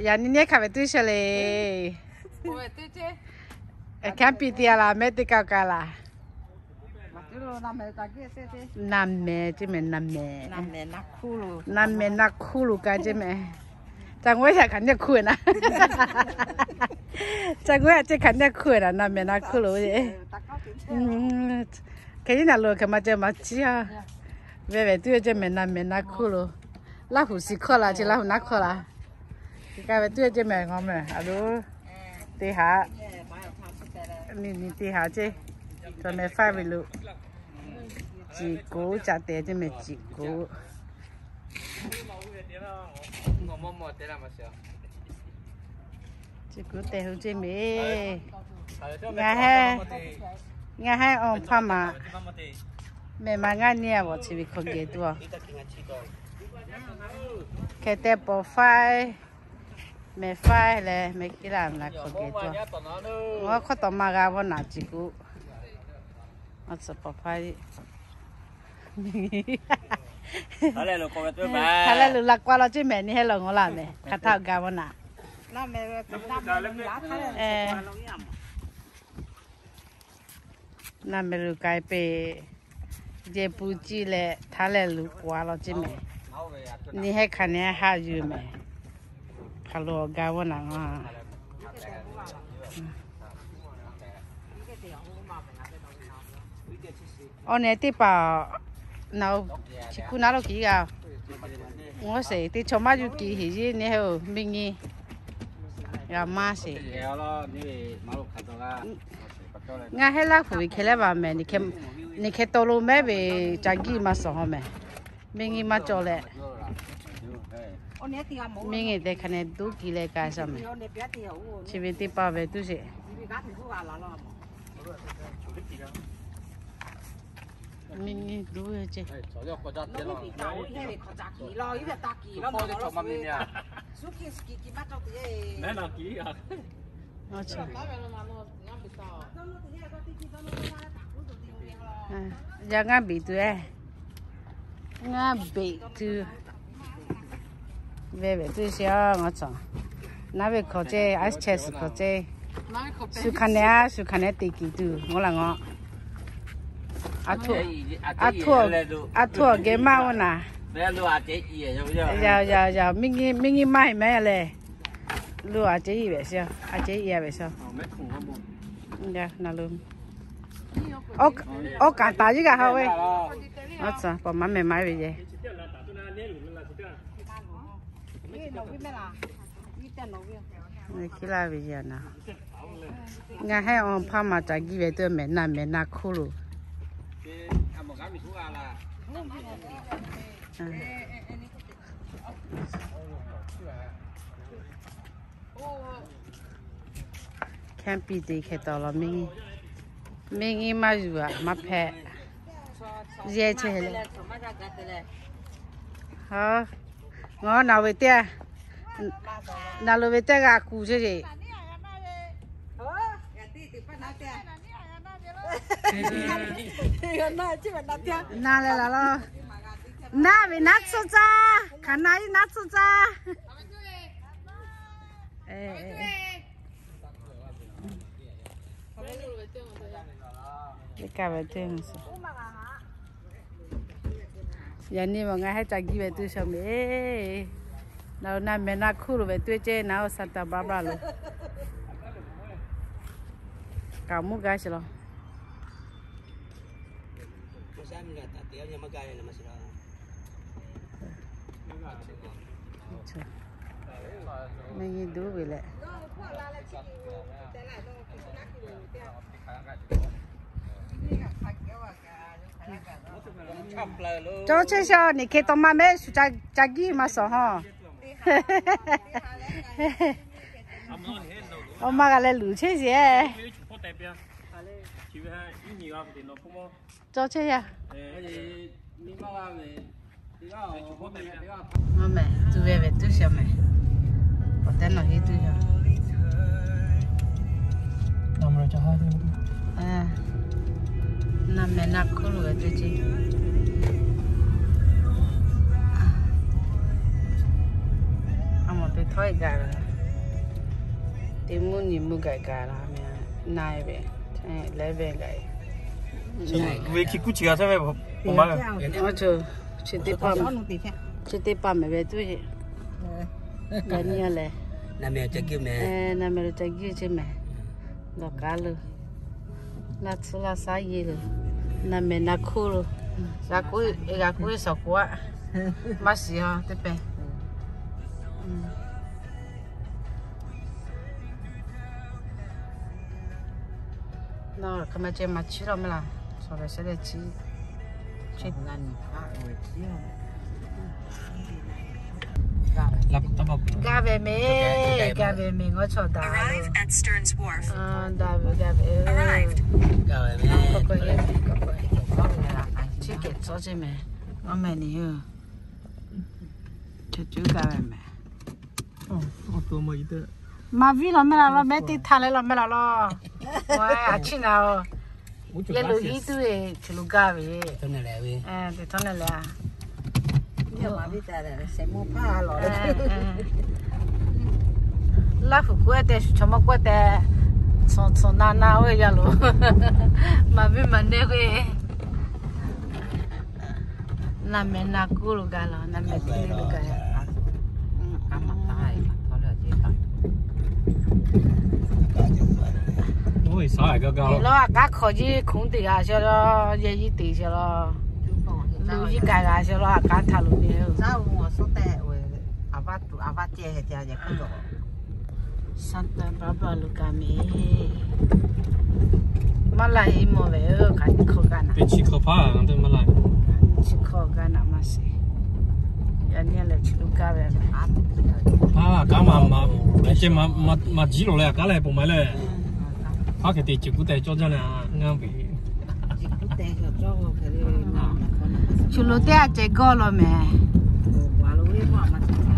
Yaꞈ nyi nehˉ hk'a ve tuˇ sheˍ le. Kanˉ piˇ te a laˬ, mehˉ teˇ kaˆ kaꞈ laˬ. Naˬ mehˍ ceˇ mehˍ, naˬ mehˍ. Naˬ mehˍ naˬ hkuˇ lo ka ceˇ mehˍ. Ca ngawˉ yaꞈ hkanˍ nehˆ hkuˇ naˍ. Ca ngawˉ yaꞈ ceˇ hkanˍ nehˆ hkuˇ naˍ, naˬ mehˍ naˬ hkuˇ lo. Hk'e nyi naˬ lo hk'e ma ceh ma ciˇ a. Ve ve tuˇ ceˇ mehˍ, naˬ mehˍ naˬ hkuˇ lo. Laˇ huˍ shiˍ hkawˇ la ceˇ, Laˇ huˍ naˉ hkawˇ la. Hk'e ka ve tuˇ ceˇ mehˍ, ngaw mehˍ a lo. Teˇ haꞈ, ni ni teˇ haꞈ ceˇ. Cawˬ mehˍ faiˇ ve lo. Ciˍ kuꞈ caꞈ te ceˇ mehˍ, ciˍ kuꞈ. Ciˍ kuꞈ te hu ceˇ mehˍ. Ngaˬ heˉ awˬ hpaˇ maˬ mehˍ ma ngaˇ nyi a vawˬ chi ve hk'aw geh tuˬ a. Hk'e te pawˍ faiˇ, mehˍ faiˇ leh mehˍ kiˇ laˇ na hk'aw geh tuˬ a. Ngaˬ hk'aw tawˍ ma g'a vawˇ naˍ ciˍ kuꞈ. Awˬ tcuhˍ pawˍ hpaˇ, hk'a lehˬ lo la k'aw law ceˇ mehˍ, ni heˆ law ngaw laˇ mehˍ, hk'aˬ htaˇ ga vawˇ naˍ. Naˬ mehˍ lo k'ai peˇ, jehˇ pun ciˇ leh htaˇ lehˬ lo k'aw law ceˇ mehˍ. Ni heˆ hk'aˬ nehˬ haˆ yuˬ mehˍ. Hk'aˬ lo awˬ ga vawˇ naˍ ngaˬ. Awˬ nehˬ teˇ hpaˍ, na, chi kuˇ naˉ lo kiˬ g'a. Ngaˬ sheˍ teˇ chaw maˇ yuˬ kiˬ heˍ yeˇ nehˬ oˬ, miˬ nyi g'a maˇ sheˍ. Ngaˬ heˆ Laˇ huˍ ve hkeh leh vaˬ mehˍ, ni hkeh tawˍ lo mehˉ ve ca giˇ maˇ shawˍ haw mehˍ. Miˬ nyi maˇ cawˬ leh, miˬ nyi te hk'aˬ nehˬ duˉ kiˬ leh ka shaˍ mehˍ. Chi ve teˇ hpaˍ ve tuˇ sheˍ. Miˬ nyi duˉ ve ceˇ. Yaꞈ ngaˇ beꞈ tuˬ e. Ngaˇ beꞈ tuˬ. Ve ve tuˇ sheˍ a, ngaˬ cawˬ. Naˉ ve hkawꞈ ceˇ, a chehˇ suhˍ hkawꞈ ceˇ. Shu hk'aˬ nehˬ a, shu hk'aˬ nehˬ te kiˬ tuˬ ngaˬ laˬ ngaw. A htoˆ, a htoˆ awˬ geh maˇ oˇ naˍ. Yaꞈ yaꞈ yaꞈ, miˬ nyi maˇ heˆ mehˍ leh. Lo a ceˇ iˉ ve sheˍ, a ceˇ iˉ a ve sheˍ. Awˬ kaˍ taˍ yiˉ g'a haw ve. Awˬ tcuhˍ pawˍ maˇ mehˍ maˇ ve yehˬ. Kiˇ laˇ ve yaꞈ na. Ngaˬ heˆ awˬ hpaˇ maˬ ca giˇ ve tuˬ mehˍ, naˬ mehˍ naˬ hkuˇ lo. Hkehˇ piˇ te hkeh tawˍ law, miˬ nyi maˇ yuˬ a maˇ hpehꞈ. Yehˇ chehˇ le. Ngaˬ naˬ ve teˇ, naˬ lo ve teˇ g'aˇ kuˬ chehˇ sheˍ. Na leh laˬ law. Naˉ ve naˉ tcuhˇ caˇ, hk'aˬ na iˉ naˉ tcuhˇ caˇ. Yaꞈ nyi ma ngaˬ heˆ ca giˇ ve tuˬ shaˍ mehˍ. Naˬ naˬ mehˍ naˬ hkuˇ lo ve tuˬ ceˇ, naˬ oˇ Santa Barbara lo. Kaꞈ mvuhˇ gaˇ sheˍ law. Miˬ nyi duˉ ve leh. Cawˇ chehˇ shaˍ, niˬ hk'e tawˍ ma mehˆ shuˍ ca giˇ ma shawˍ hawˬ. Awˬ ma g'a leh luˬ chehˇ sheˍ. Cawˇ chehˇ yaˇ. Mehˍ tuˬ ve ve tuˇ shaˍ mehˍ. Awˬ tehˉ nawˬ heˆ tuˬ yaˇ. Naˬ mehˍ naˬ hkuˇ lo ve teˇ ceˇ. A mawˬ te htawˇ e gaˬ ve. Teˇ mvuhˇ nyi mvuhˇ gaˬ gaˬ la meh, na ve, leh ve gaˬ. Ve hki kuˉ chi g'a htaˇ ve, chi teˇ paˆ meh ve tuˉ e. Gaˬ nyi lehˬ, na meh lo ca giˇ ceˇ meh. Dawˬ kaˉ lo, laˇ tsuhˇ laˇ shaˉ ye lo, na meh na hkuˇ lo, g'a k'oˆ e shawˍ k'o aˆ, maˇ shiˍ a teˇ pehˍ. Nawˬ hk'aˬ ma ceh maˍ chiˇ lawˬ meh laˬ, shawˍ lehˬ shehˉ leh chiˇ. Gaˇ ve meh, gaˇ ve meh, ngaw chaw daꞈ. Daꞈ ve, gaˇ ve. Chi kehˬ tcuhˉ ceˇ meh. Awˬ meh ni yoˬ. Chi cuˉ gaˇ ve meh. Maˍ viˉ lawˬ meh laˬ lawˬ, mehˉ teˇ htaˇ leh lawˬ meh laˬ lawˬ. Aˬ chiˇ na-oˬ, leh loꞈ hiˉ tuˬ ve chi lo gaˇ ve. Teˇ htawˇ na leh a, Laˇ huˍ k'oˆ tehꞈ, shu chaw mawˇ k'oˆ tehꞈ, tsuhꞈ tsuhꞈ na na oˇ ve yaˇ loˬ. Maˍ viˉ maˍ neˇ k'oˆ e. Na meh na kuˉ lo gaˬ laˬ, na meh teˇ lo gaˬ. Lawˇ aꞈ k'aˉ hk'awꞈ jiˇ hkunˉ teˇ g'aˇ sheh lawˬ, yehˬ yiˇ teꞈ sheh lawˬ, luˬ yiˇ kaꞈ g'aˇ sheh lawˬ, aꞈ k'aˉ htaꞈ loꞈ ve. Santa Barbara lo kaꞈ meh. Maˇ laˇ e mawˬ ve, hk'aˬ nyi hk'aw gaˇ naꞈ, teˇ chi hk'aw hpaˇ, teˇ maˇ laˇ, chi hk'aw gaˇ naꞈ maˇ shiˍ. Yaꞈ nyi lehˬ chi lo gaˇ ve. Aˬ, kanˉ maˇ, maˇ, maˇ jiˉ lawˬ leh aꞈ k'aˉ leh pon maˍ leh, hpaˇ hk'e te ceuˬ kuˉ tehꞈ cawˇ jaˇ leh ngaˇ ve. Chi lo teˇ a ceh gawˇ law meh.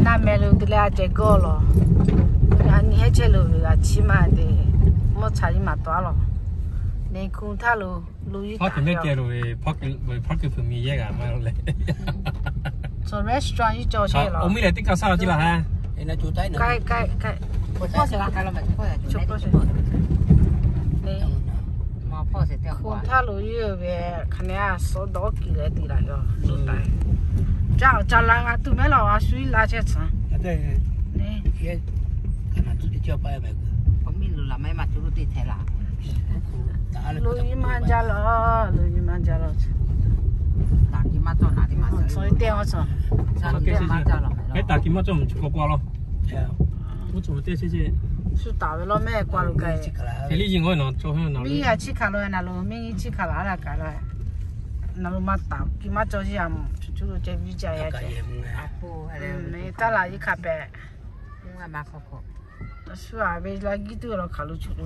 Na meh lo te leh a ceh gawˇ law. Aˬ nyi heˉ chehˇ lo ve g'a chiˇ maˇ te. Mvuhˇ cha nyi maˍ taw a law. Neˇ hkunˉ htaˇ lo, lo yiˇ hpaˇ kuiˬ mehˆ kehˬ lo ve, hpaˇ kuiˬ hpeuꞈ miˬ yehˇ g'a maˇ lo leh, chaw restaurant yiˇ cawˬ chehˇ law. Awˬ miˇ lehˬ teˇ kaˇ shaˉ la ciˇ laˬ ha. Hkunˉ htaˇ lo yehˇ ve hk'aˬ nehˬ a suhˉ dawˇ kiˬ leh te laˬ yoˬ. Lo taˍ, ca awˬ ca la g'a tuˬ mehˉ laˬ, a shu iˉ la chehˇ tcuhˉ. Lo yiˇ maˇ jaˇ law, lo yiˇ maˇ jaˇ law. Tcuhˉ teˇ a tcuhˉ, hk'e taˍ kiˬ maˇ cawˇ mvuhˇ chi k'awꞈ k'oˆ law. Shu taˍ ve lawˇ mehˆ k'oˆ lo kaꞈ, hk'e liˇ yiˇ ngaw na cawˇ ve na lo, miˇ nyi chiˇ hkanˍ law, na lo miˇ nyi chiˇ hkanˍ laˬ a laˇ kaꞈ la. Na lo maˇ taˍ kiˬ maˇ cawˇ yeˇ a mvuhˇ, cuˇ cuˇ lo ceh viˇ jaˇ yaˇ ceh. Taˇ laˬ yiˇ hkanˍ pehꞈ. Shu a ve la giˇ tuˬ law hk'aˬ lo cuˇ lo.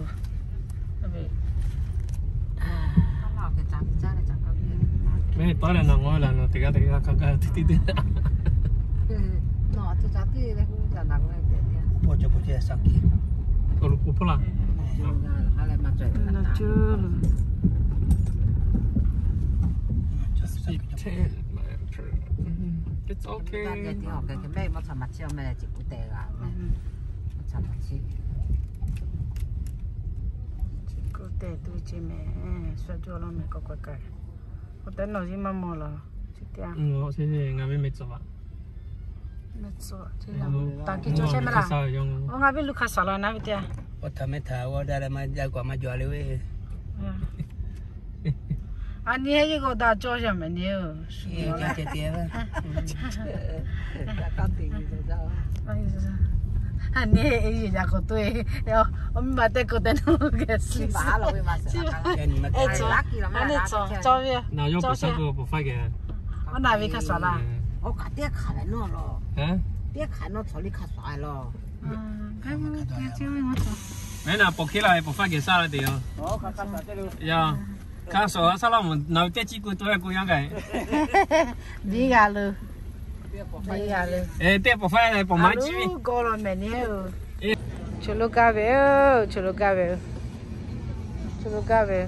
Mehˆ taˉ leh na ngaw laˬ na teˇ g'aˇ teˇ g'aˇ hk'a gaˇ teˇ teˇ teˇ. Awˬ lo k'o hpawˇ laˇ. It's okay. Kuˇ tehˬ tuˬ ce meh, shu cawˇ law meh k'awꞈ k'awꞈ kaꞈ. K'awꞈ te nawˬ yiˇ maˇ mawˬ laˬ. Ngaˬ ve meh tcuh, taˍ kiˬ cawˇ chehˇ mehˉ laˬ. Oˇ ngaˬ ve lo hk'a shuˍ laˬ na ve teˇ. Aˬ nyi heˉ yeˇ g'aw daꞈ cawˇ yaˇ mehˍ nyi oˬ. Aˬ nyi heˉ e yeˇ yaꞈ k'awꞈ to e. Awˬ miˇ ma teˇ k'o tehꞈ nawˬ geh shiˍ. Aˬ nyi cawˇ ve, cawˇ ve hk'a shuˍ laˬ. Aˬ kaꞈ teˇ hk'aˬ leh nawˬ lawˬ. Teˇ hk'aˬ nawˬ cawˬ liˇ hk'a shuˍ a lawˬ. Mehˉ na pawˬ hkiˉ laˇ ve pawˬ faˉ geh shaˉ la teꞈ yoˬ. Yaˇ, hk'a shuˍ shaˉ laˇ mvuhˬ na ve teˇ ciˉ k'oˆ to ve k'o yaˇ gaˬ. Biˇ g'a lo, biˇ g'a lo. Teˇ pawˬ faˉ pawˬ maˇ ciˉ ve. Gawˇ law mehˍ nyi oˬ. Chaw lo gaˇ ve, chaw lo gaˇ ve, chaw lo gaˇ ve.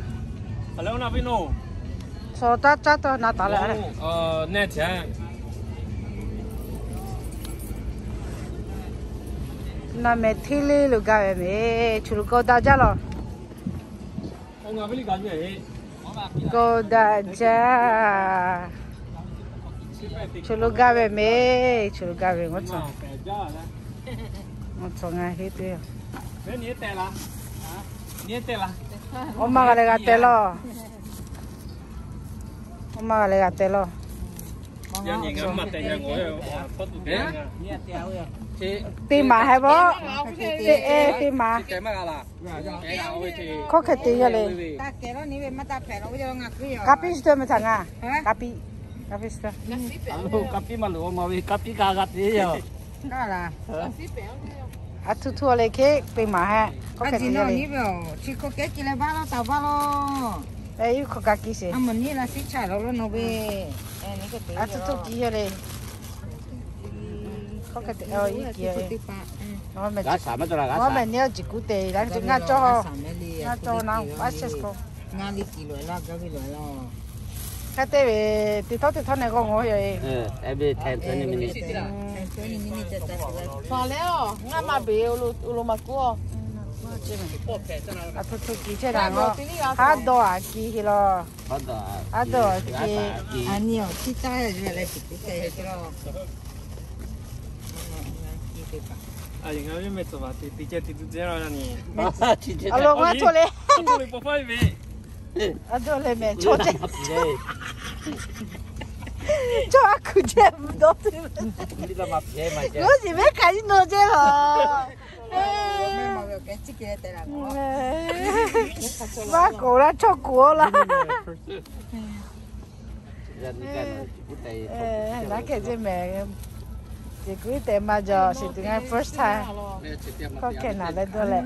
Chaw taˇ caˉ taw na taˍ leh. Naˬ mehˍ hteˇ le lo gaˇ ve mehˍ, choˬ lo kawˇ daꞈ jaˇ lawˬ. Kawˇ daꞈ jaˇ. Choˬ lo gaˇ ve mehˍ, choˬ lo gaˇ ve ngaˬ, ngaˬ cawˬ ngaˬ heˆ teˇ. Awˬ ma g'a leh g'a teh lawˬ. Awˬ ma g'a leh g'a teh lawˬ. Teˇ maˬ heh bawˆ. Teˇ e teˇ maˬ. Hkawˇ hkeh te yaˇ le. Ka piˇ shi tawˇ meh htaꞈ ngaˬ. Ka piˇ, ka piˇ shi tawˇ. Ka piˇ maˇ loˍ, awˬ ma ve ka piˇ ka g'a te yaˇ. Aˬ htoꞈ htoꞈ le hk'e teˇ maˬ heh. Hkawˇ hkeh te yaˇ le. Chi hkawˇ kehˉ ce leh vaˇ lawˇ, taˍ vaˇ lawˇ. Eˬ, iˉ hkawˇ ka kiˇ sheˍ. Aˬ htoꞈ htoꈈ kiˇ yaˇ le. Hkawˇ hkeh te, iˉ kiˇ. Awˬ mehˍ, awˬ mehˍ nyi awˬ ciˍ kuˉ te, ngaˇ cawˇ, ngaˇ cawˇ na, a sheh k'o. Ngaˇ liˇ kiˍ loꞈ e laˇ, gaˇ ve loꞈ e laˇ. Hk'e te ve, teˇ htawˇ teˇ htawˇ neh g'awˇ ngawˬ yoˬ e. Faˍ leh-oˬ, ngaˇ maˇ beˬ, awˬ lo maˇ kuˉ-oˬ. Aˬ htoꞈ htoꞈ kiˇ chehˇ daꞈ ngaˬ. Haˉ dawˇ aꞈ kiˇ heˆ lawˬ. Haˉ dawˇ aꞈ kiˇ. Aˬ nyi awˬ tiˉ taˇ leh ciˍ kuˉ te lawˬ. Awˬ lo ngaˇ cawˇ le. Aˬ dawˇ leh mehˍ, chaw ceh. Chaw a kuˬ ceh mvuh dawˇ te. Lo shiˍ mehˉ hk'aˬ nyi nawˬ ceh lawˬ. Maˇ k'oˍ laˇ, chaw k'oˍ laˇ. Naˉ hkeh ceˇ mehˍ. Ciˍ kuˉ tehꞈ maˇ jaw, shiˍ tuˬ ngaˬ first time. Hkawˇ hkeh naˬ leh dawˇ leh.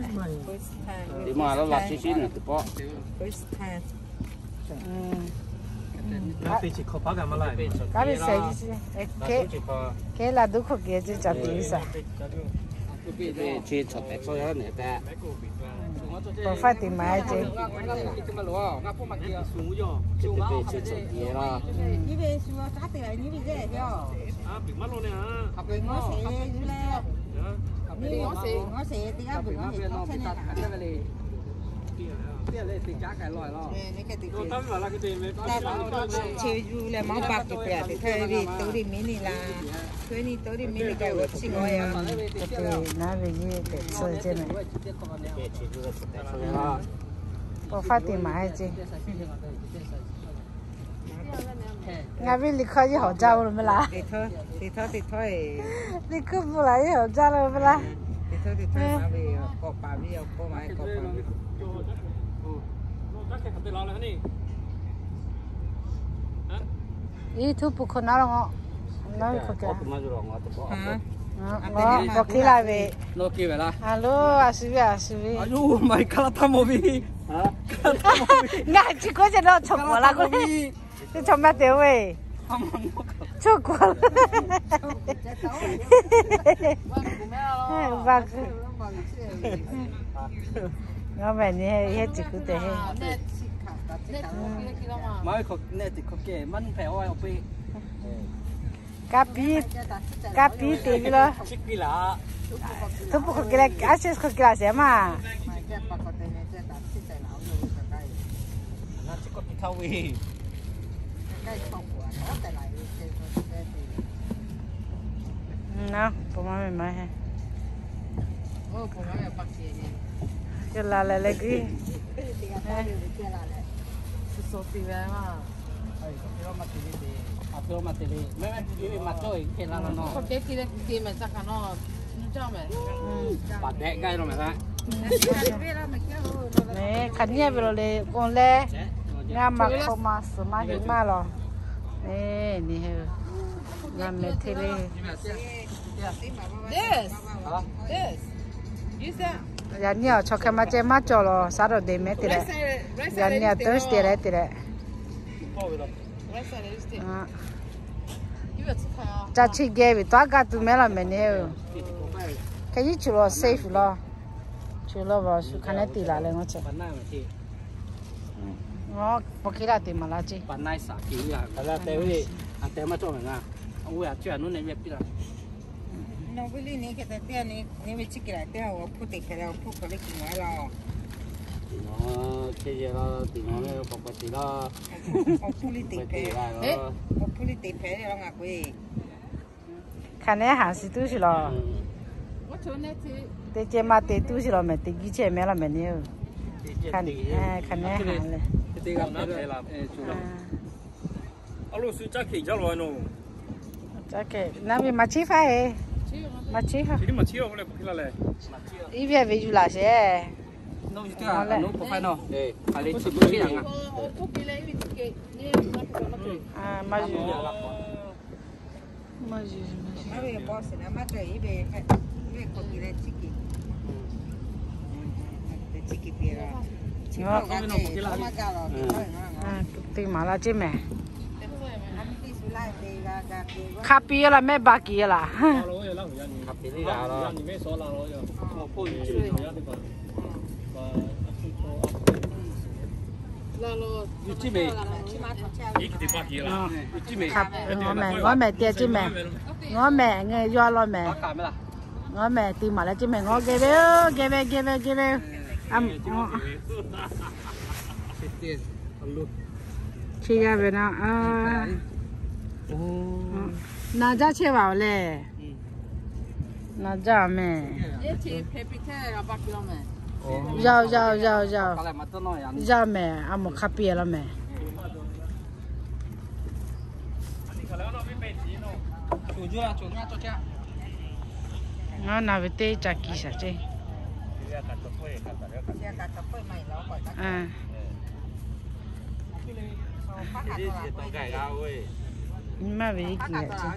First time. Hk'e laˬ duˉ hkawˇ kehˬ ceˇ caˍ tuˬ ve saˍ. Chi chaw tehꞈ tcuh yaˇ nehˬ tehꞈ. Pawˍ faˆ teꞈ maˍ ceˇ. Chi yuˬ leh maˇ ba kuˬ peuˬ teꞈ htaˇ ve, twenty, thirty minute la, twenty, thirty minute kaꞈ g'aꞈ chi g'aꞈ yaˇ. Naˉ ve nyi tehꞈ tcuh ceˇ mehˍ. Pawˍ faˆ teꞈ maˍ ceˇ. Ngaˬ ve liꞈ hkawˇ yehˬ hawˬ jaˇ lo meh laˇ. Liꞈ hkawˇ bvuhꞈ laˬ yehˬ hawˬ jaˇ lo meh laˇ. Iˉ htuˇ pun hkawꞈ naˉ ve hkawꞈ kehˬ. Bawˬ hkiˇ laˇ ve. A lo, a shu ve, a shu ve. Ngaˬ chi k'oˆ ce nawˬ chaw k'awꞈ la k'oˆ ve. Teˇ chaw maˇ te ve. Chaw k'awꞈ la. Ngaˬ mehˍ nyi heˆ, yehˬ ciˍ kuˉ te heˆ. Ka piˇ, ka piˇ te ve laˇ. Htuˇ pun hk'aw kehˬ leh, a shehˍ hk'aw kehˬ laˇ shehˍ maˇ. Naˉ, pon maˇ meh maˇ heˆ. Yawˇ la leh leh g'uiˇ. Mehˬ hk'aˬ nyi ve law le, k'o leh, ngaˇ ma hk'aw ma suhˍ maˇ heˆ maˇ lawˬ. Eˬ, nyi he, ngaˬ mehˍ hteˇ le. Yaꞈ nyi awˬ chaw hk'e maˇ ceh maˇ cawˬ lawˬ, Saturday mehˍ te leh. Yaꞈ nyi a Thursday leh te leh. Ca chi geh ve tawˇ a gaˇ tuˬ mehˍ laˇ mehˍ nyi. Hk'e yiˇ chuˬ lawˬ safe lawˬ. Chuˬ lawˬ vaˬ shu hk'a nehˉ te laˬ leh ngaˬ ceh. Ngaˬ pawˬ hkiˇ laˇ te maˍ laˇ ceˇ. Nawˬ ve liˇ ni hk'e te teˇ g'aˇ ni, ni ve chi kiˬ laˬ teˇ g'aˇ awˬ hpfuhˇ teꞈ hpehꞈ leh awˬ hpfuhˇ hk'aw liˇ kiˬ maˍ laˇ. Teˇ g'aˇ awˬ hpfuhˇ liˇ teꞈ hpehꞈ, awˬ hpfuhˇ liˇ teꞈ hpehꞈ le law ngaˬ k'o-e. Hk'aˬ nehˉ haˍ shiˍ tuˬ shiˍ law. Teˇ ceh maˇ te tuˬ shiˍ law mehˍ, teˇ giˇ chehˇ mehˍ law mehˍ ni-o. Hk'aˬ nehˉ haˍ leh. Awˬ lo suh caˇ hkeꞈ jaˇ law-e nawˬ. Caˇ hkeꞈ, naˉ ve maˇ chiˇ faˇ-e. Maˇ chiˇ faˇ. Iˉ ve ve yuˬ laˬ sheˍ. Maˇ yuˬ. Te maˍ laˇ ceˇ mehˍ. Hk'a piˇ laˇ mehˆ ba kiˬ laˬ. Ngaw mehˍ, ngaw mehˍ te ceˇ mehˍ. Ngaw mehˍ ngaˬ yaw law mehˍ. Ngaw mehˍ te maˍ laˇ ceˇ mehˍ, ngaw geh ve-o, geh ve, geh ve, geh ve. Chi yaˇ ve na, na jaˇ chehˇ vaˬ-oˬ lehˬ. Na jaˇ mehˍ. Yaˇ-oˬ, yaˇ-oˬ, yaˇ-oˬ, yaˇ-oˬ. Yaˇ mehˍ, a moˍ hk'a piˇ law mehˍ. Ngaˬ na ve teˇ ca kiˬ shaˍ ceˇ. Nyi maˇ ve kiˬ yaꞈ ceˇ.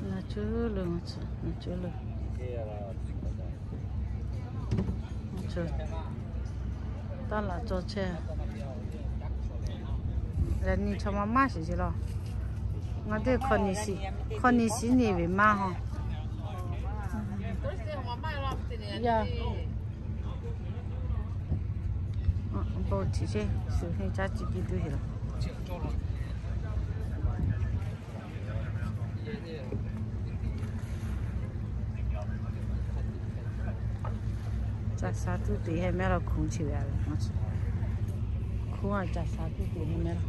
Ngaˬ cuˇ lo, ngaˬ cuˇ lo. Taˇ laꞈ cawˬ chehˇ. Lehˬ nyi chaw maˇ maˇ shiˍ sheˍ law. Ngaˬ teˇ hkawˇ nyi shiˍ, hkawˇ nyi shiˍ nyi ve maˇ haw. Yaˇ. Bon htiꞈ sheˍ, shu henˇ caˉ ci piˇ tuˬ sheˍ laˬ. Ca sha tuˬ te heh mehˉ law, hkunˉ chi ve a ve, hkunˉ a ca sha tuˬ te heh mehˉ law.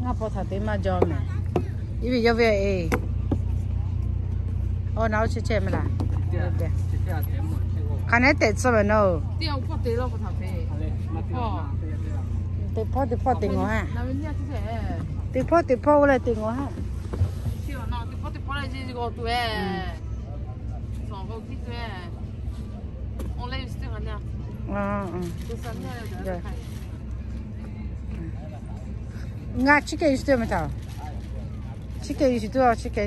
Ngaˬ paw htaꞈ te maˇ jaw mehˍ. Iˉ ve yawˇ ve e. Awˬ, na oˇ chehˇ chehˇ mehˍ laˬ. Hk'aˬ nehˉ tehꞈ tcuh mehˍ nawˬ-oˬ. Teˇ hpawˇ teˇ hpawˇ te ngawˬ ha. Teˇ hpawˇ teˇ hpawˇ oˇ leh te ngawˬ ha. Ngaˬ chi hk'e yuˬ tuˬ mehˍ htaꞈ. Chi hk'e yuˬ tuˬ, chi hk'e.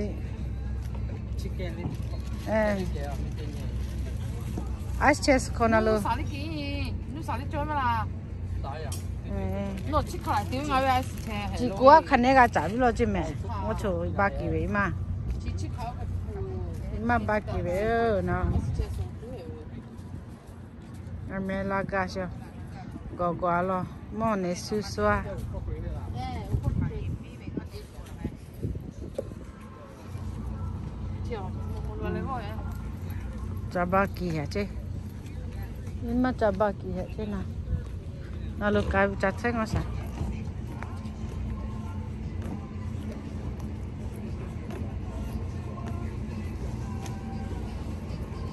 A chehˇ suh hk'aw na lo. Chi k'o a hk'aˬ nehˉ g'a caˍ viˉ law ceˇ mehˍ. Ngaˬ chaw ba kiˬ ve maˇ. Maˇ ba kiˬ ve na. A mehˍ la gaˬ sha. Gawˬ gawˬ a law, mawˇ nehˬ suh suh a. Ca ba kiˬ hehꞈ ceˇ. Nyi maˇ ca ba kiˬ hehꞈ ceˇ na. Na lo ka ca chehˇ ngaw shaˍ.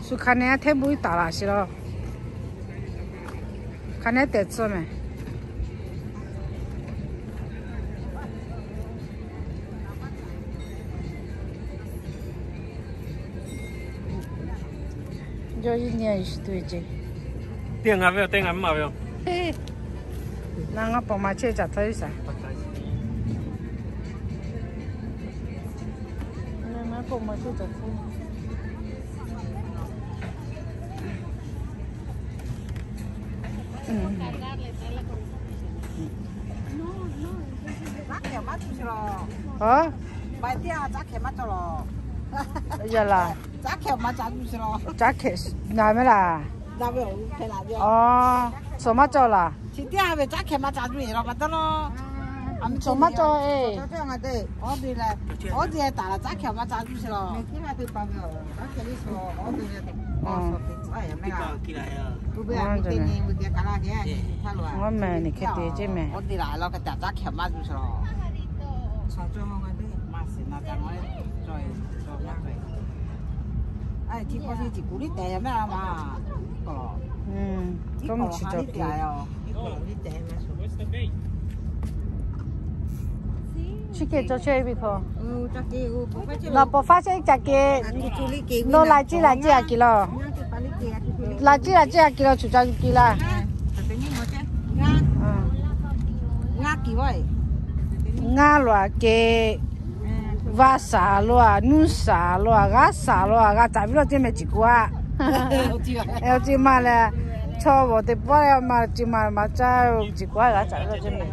Shu hk'aˬ nehˉ hteˇ buˇ taˍ laꞈ sheˍ law. Hk'aˬ nehˉ tehꞈ tcuh mehˍ. Yawˇ iˉ nyi a yuˬ shiˍ tuˬ ve ceˇ. Teˇ ngaˬ ve, teˇ ngaˬ maˇ ve. Na ngaˬ paw ma chehˇ caˬ htawˇ iˉ shaˍ. Ngaˬ paw ma chehˇ caˬ htawˇ. Aˬ, Yaˇ laˬ. Caˉ hkehꞈ na mehˉ laˬ. Aˬ, tcuh maˇ cawˬ laˬ. Tcuh maˇ cawˬ e. Ngaˇ meh, ni hk'e te ceˇ meh. Tawˇ mvuhˇ chi cawˬ. Chi hk'e cawˬ chehˇ ve hk'aw. Nawˬ pawˍ faˉ chehˇ caꞈ ke. Nawˬ laꞈ ciˇ laꞈ ciˇ a kiˬ laˬ. Laꞈ ciˇ laꞈ ciˇ a kiˬ laˬ, chuˬ ca kiˬ laˬ. Ngaˇ loˬ a ke. Vaˇ shaˍ lo a, nuˇ shaˍ lo a, g'aˇ shaˍ lo a, g'a caꞈ viˉ lawˬ ceˇ meh ciˬ kuˬ a. Chi ma leh, chaw bawˬ teˇ pawˆ leh ma ciˬ ma ma caˇ ciˬ kuˬ a g'a caꞈ viˉ lawˬ ceˇ meh.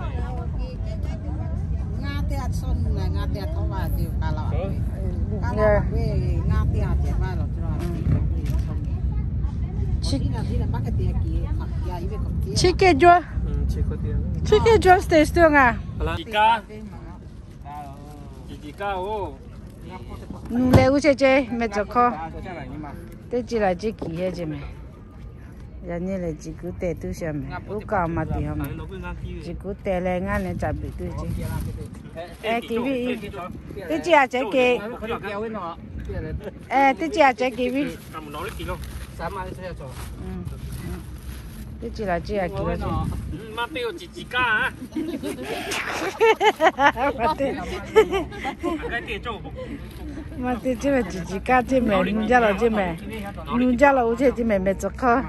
Chi hk'e jawˇ, chi hk'e jawˇ stage tuˬ ngaˬ. Nuˬ leh g'uˇ chehˇ ceˇ meh tcuh hkawˇ. Teˇ ciˇ laꞈ ciˇ kiˬ hehˉ ceˇ meh. Yaꞈ nyi lehˬ ciˬ kuˬ tehꞈ tuˬ sheˍ meh. Uˉ kaˆ ma teꞈ haw meh. Ciˬ kuˬ tehꞈ leh ngaˇ nehˬ caꞈ beꞈ tuˬ ceˇ. Kiˬ viˉ, teˇ ciˇ a cehˉ ke. Teˇ ciˇ a cehˉ ke viˉ. Teˇ ciˇ laꞈ ciˇ a kiˬ. Ma te ceˇ meh, ciˬ ciˍ kaˇ ceˇ meh, nuˇ jaˇ lawˬ ceˇ meh. Nuˇ jaˇ lawˬ g'uˇ chehˇ ceˇ meh, meh tcuh hkawˇ.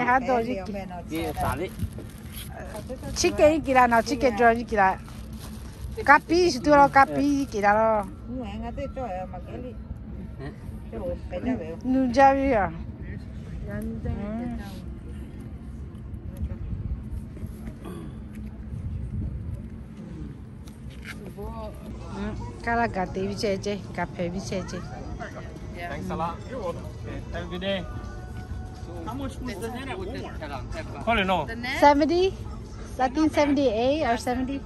Haˉ dawˇ. Chicken iˉ kiˬ laˬ, nawˬ chicken joint iˉ kiˬ laˬ. Ka piˇ shiˍ tuˬ lo, ka piˇ iˉ kiˬ laˬ lo. Nuˇ jaˇ ve a. Kaˇ laˇ gaˬ te viˉ chehˇ ceˇ, gaˬ hpehꞈ viˉ chehˇ ceˇ. Seventy, I think seventy-eight or seventy.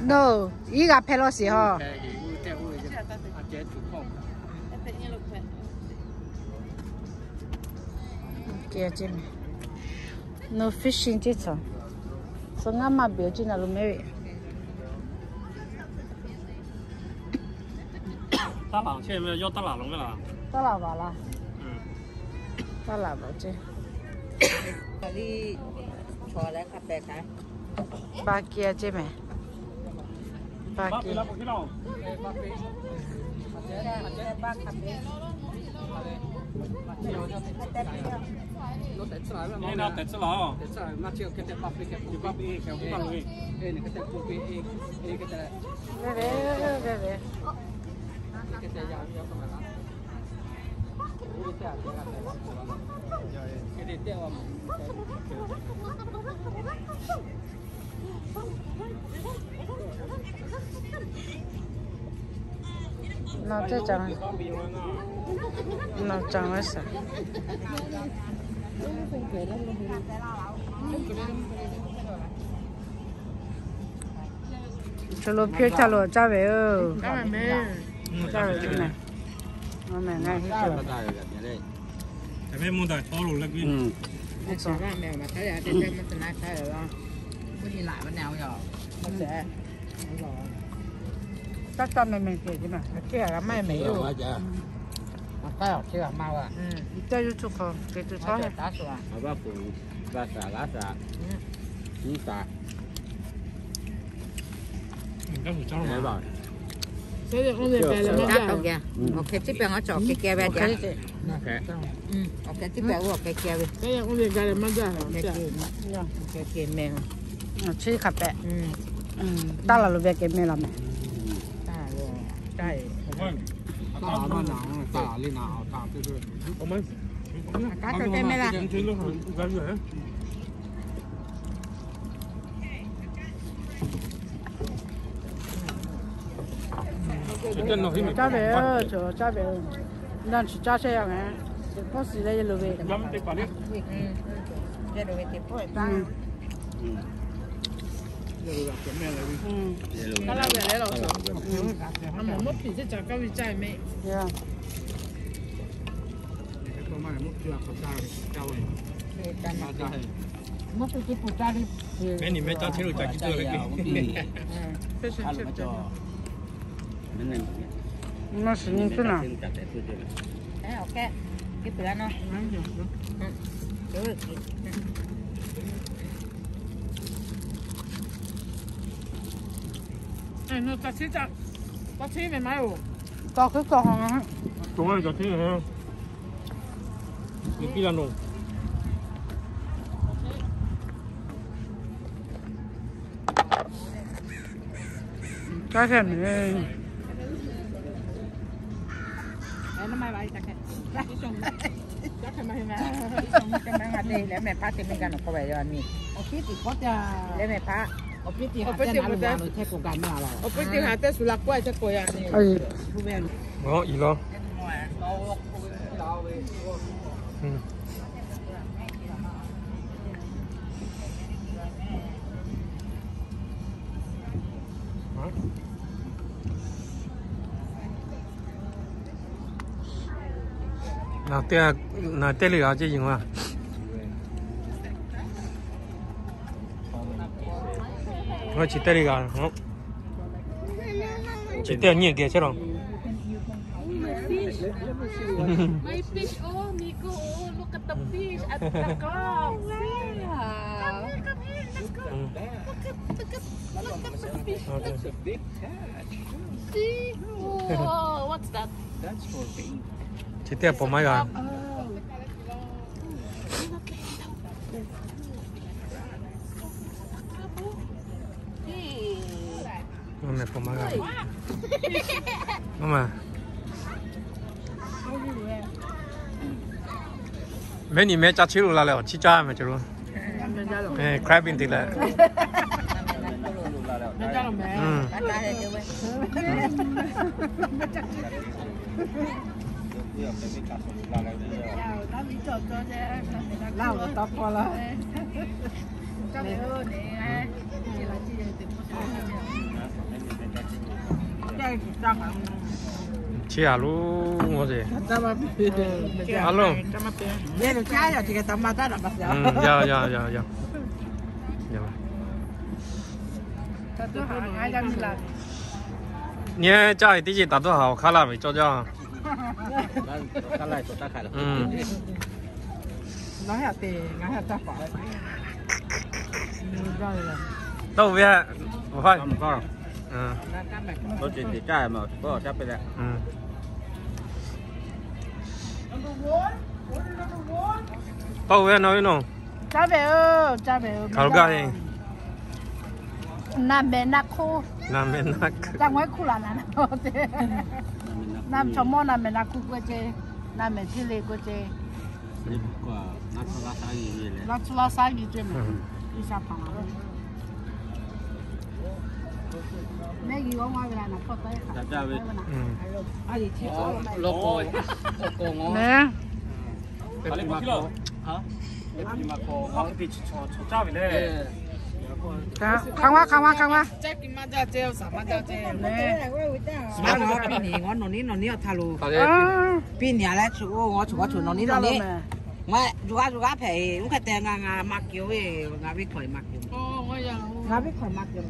No, iˉ g'a hpehꞈ lawˬ shiˍ haw. No fishing ceˇ tcuh. Suh ngaˇ maˇ beˬ ceˇ na lo mehˉ ve. Taˇ laˬ laˬ. Taˇ laˬ baˬ laˬ. Taˇ laˬ baˬ ceˇ. Ba kiˇ a ceˇ meh. Ba kiˇ. Nawˬ teˇ caˬ, nawˬ caˬ ve saˍ. Chaw lo hpiˇ caˇ lo caˇ ve oˬ. Caˇ ve ceˇ meh. Ngaˬ hui Taˇ taˇ meh meh ceˇ meh. Aˬ, chi g'a maˇ meh yoˬ. Aˬ, chi g'a maˇ va. Caˇ yuˬ tuˬ hk'aw, kehˬ tuˬ hk'aw. Awˬ hk'e tiˉ pehˍ ngaˬ cawˬ kehˬ kehˬ ve. Awˬ hk'e tiˉ pehˍ, awˬ hk'e kehˬ ve. Kehˬ kehˬ meh. Chi hk'a pehꞈ. Taˇ laˬ lo ve kehˬ meh laˬ meh. Caˇ ve, caˇ ve, na chi caˇ chehˇ ya ngaˬ, pawˆ siˍ leh yehˬ loˍ ve. Yehˬ loˍ ve teˇ pawˆ taˇ. Kaˇ laˇ ve leh law, a mawˇ piˍ teˇ caˬ kaˇ ve caˇ ve mehˆ. Mehˆ ni mehˆ caˇ chehˇ lo ca ciˉ tuˬ ve. Maˇ shiˍ nyi tuˬ naˍ. Naˬ teˇ, naˬ teˇ le g'a ceˇ yiˬ ma. Chi teˇ le g'a. Chi teˇ nyi geh chehˇ la. Oh, my fish. My fish. Oh, Nico, oh, look at the fish at the ground. Wow. Come here, come here. Let's go. Look at, look at, look at the fish. Look. See? Whoa, what's that? Chi teˇ pawˆ maˇ g'a. Oh. Hey. Mehˬ pawˆ maˇ g'a. Mehˬ ni mehˆ caˇ chehˇ lo la leh awˬ chiˇ caˇ mehˬ cawˬ lo. Crab in te leh. Chi a lo ngawˬ ce. A lo. Yaˇ yaˇ yaˇ yaˇ. Nyi caˇ ve teˇ ceuˬ taˍ dawˇ haˍ awˬ hk'aˇ laˇ ve cawˇ jaˇ. Tawˇ ve, tawˇ ve nawˬ ve nawˬ. Caˇ ve, caˇ ve, hk'aˬ lo gaˇ ve. Naˬ mehˍ naˬ hkuˇ. Naˬ mehˍ naˬ hkuˇ. Caˇ ngaˬ hui hkuˇ laˬ naˬ naˬ te. Naˬ chaw mawˇ naˬ mehˍ naˬ hkuˇ k'oˆ ce. Naˬ mehˍ chi le k'oˆ ce. Laˇ tcuh laˇ shaˉ nyi ce mehˍ. Iˉ shaˉ hpaˍ laˬ ve. Mehˆ g'i g'awˇ maˇ ve la naˬ hkawˇ taˇ iˉ hk'aˬ ve. Hk'aˬ ma hk'aˬ ma hk'aˬ ma. Piˇ ni, ngaˬ nawˬ niˉ nawˬ niˉ awˬ htaˇ lo. Piˇ ni a leh, ngaˬ nawˬ niˉ nawˬ niˉ. Ngaˬ zuhꞈ g'aˇ zuhꞈ g'aˇ hpehꞈ e, oˇ hk'e te ngaˬ maˇ keu e, ngaˬ venˇ hkawˇ maˇ keu. Ngaˬ venˇ hkawˇ maˇ keu.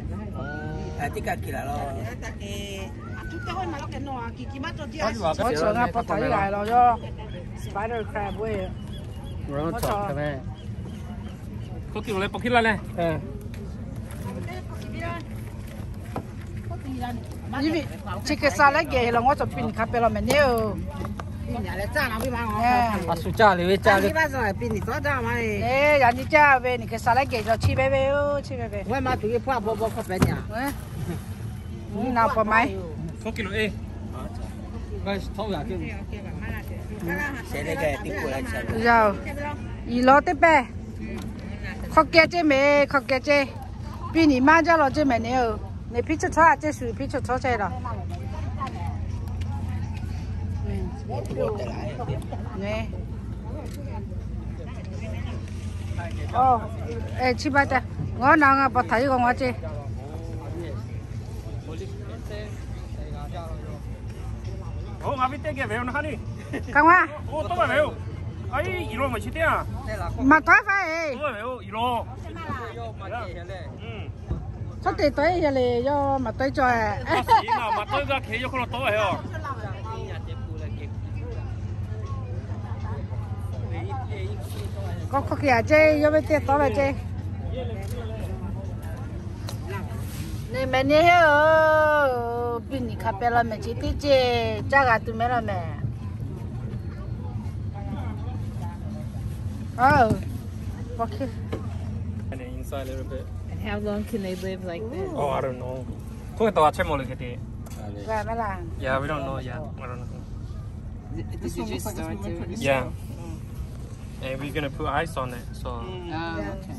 Tiˉ kaꞈ kiˬ laˬ law. Awˬ cawˬ na pa taw iˉ g'a law yawˇ. Spider crab ve. K'oˆ kiˬ lo leh paw hkiˇ laˇ leh. Chi hk'e sha leh geh law, ngaˬ cawˬ piˇ ni hk'a pehꞈ law mehˍ neˉ oˬ. A shu caˇ le ve caˇ le. Yaꞈ nyi caˇ ve ni hk'e sha leh geh law, chi ve ve oˬ, chi ve ve. Naˬ pa maˇ e. K'oˆ kiˬ lo e. Yaˇ-oˬ, yiˍ law teˇ pehˇ. Hk'aw keh ceˇ mehˍ, hk'aw keh ceˇ. Piˇ niꞈ maˇ jaˇ law ceˇ mehˍ ne-oˬ. Neˬ piˇ chaw htawˇ a ceˇ shuˍ, piˇ chaw htawˇ ceˇ law. Chi ba ta, ngaˬ na ngaˬ pa htaꞈ yawˇ k'awꞈ ngaˬ ceˇ. Kaꞈ maˇ, maˍ tawˉ faˇ e. Chaw teꞈ tawˆ e le, yawˇ maˍ tawˆ e cawˬ e. K'awꞈ hk'aw keh a ceˇ, yawˇ ve teˇ tawˆ ve ceˇ. Neˬ mehˍ ne heˆ-oˬ, piˇ niꞈ hk'a peh la mehˍ chi teˇ ceˇ, caˇ g'a tuˬ mehˍ la mehˍ. And inside a little bit. And how long can they live like this? Oh, I don't know. K'oˆ taˍ a chehˇ mawˬ le hk'e te. Yeah, we don't know yet. I don't know. Did you just start doing? Yeah. And we're gonna put ice on it, so. Oh, okay.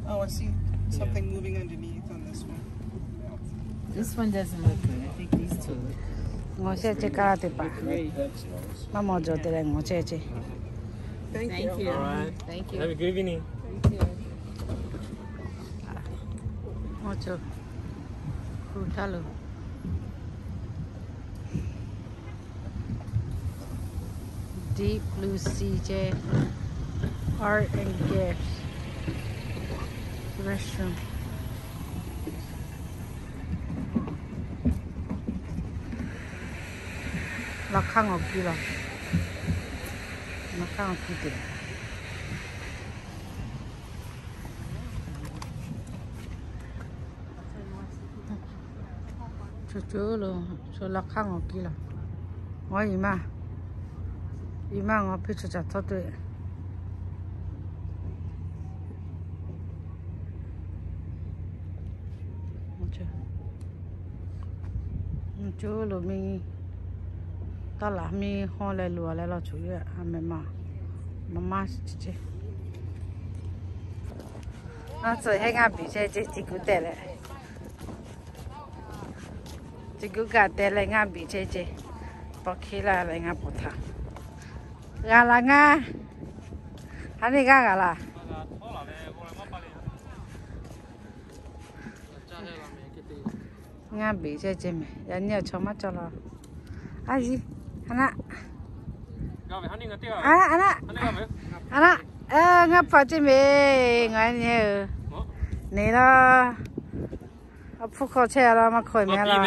Oh, I see something moving underneath on this one. This one doesn't look good. I think these two look good. Ngaˬ shehˆ ceˇ kaˇ la teˇ hpaˍ. Maˇ maw jawˬ te leh ngaˬ shehˆ ceˇ. Thank you. All right. Thank you. Have a good evening. Thank you. Ngaˬ cawˬ. Hk'u htaˇ lo. Deep Blue Sea ceˇ, Art and Gift Restaurant. Laꞈ hk'aˇ ngawˬ kiˇ laˬ. Laꞈ hk'aˇ ngawˬ kiˇ teꞈ. Chaw co lo, chaw laꞈ hk'aˇ ngawˬ kiˇ laˬ. Ngaˬ yiˍ maˇ, yiˍ maˇ ngaˬ piˇ chaw caˬ htawˇ te. Ngaˬ co lo mi, taˇ laꞈ miˇ hawˇ leh loꞈ a leh law cuˬ yaˇ a mehˍ ma, ma maˇ chi ceˇ. Aˉ tcuh heˆ ngaˇ biˍ chehˇ ceˇ, chi kuˬ tehꞈ leh. Chi kuˬ kaꞈ tehꞈ leh ngaˇ biˍ chehˇ ceˇ. Paw hkiˇ laˇ leh ngaˇ pawˍ htaꞈ g'a laˬ ngaˇ. Ha neˇ g'aˇ g'a laˬ. Ngaˇ biˍ chehˇ ceˇ mehˍ. Yaꞈ nyi awˬ chaw maˇ cawˬ law. A yiˍ, a naˆ, a naˆ, a naˆ, ngaˇ hpaꞈ ceˇ mehˍ. Ngaˬ nyi neˬ laˇ. A hpuˇ hk'aw chehˇ a laˇ, maˇ hk'aw mehˍ laˇ.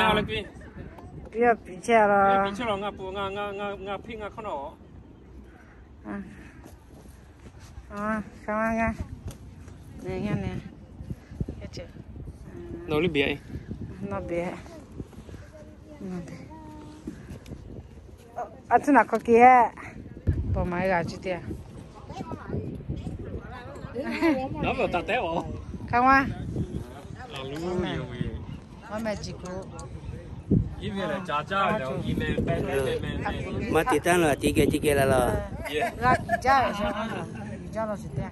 Piˇ a piˍ chehˇ a laˇ. Nawˬ liˇ biˬ, nawˬ biˬ. A tcuhˉ naˬ hk'aw keh hehˆ. Paw maˍ g'a cuˇ teˇ a. Hk'a ma. Awˬ meh ciˬ kuˬ. Maˇ te taˉ lo a tiˉ geh tiˉ geh la laˬ. G'a kiˬ jaˇ ve, kiˬ jaˇ law shiˍ teˇ a.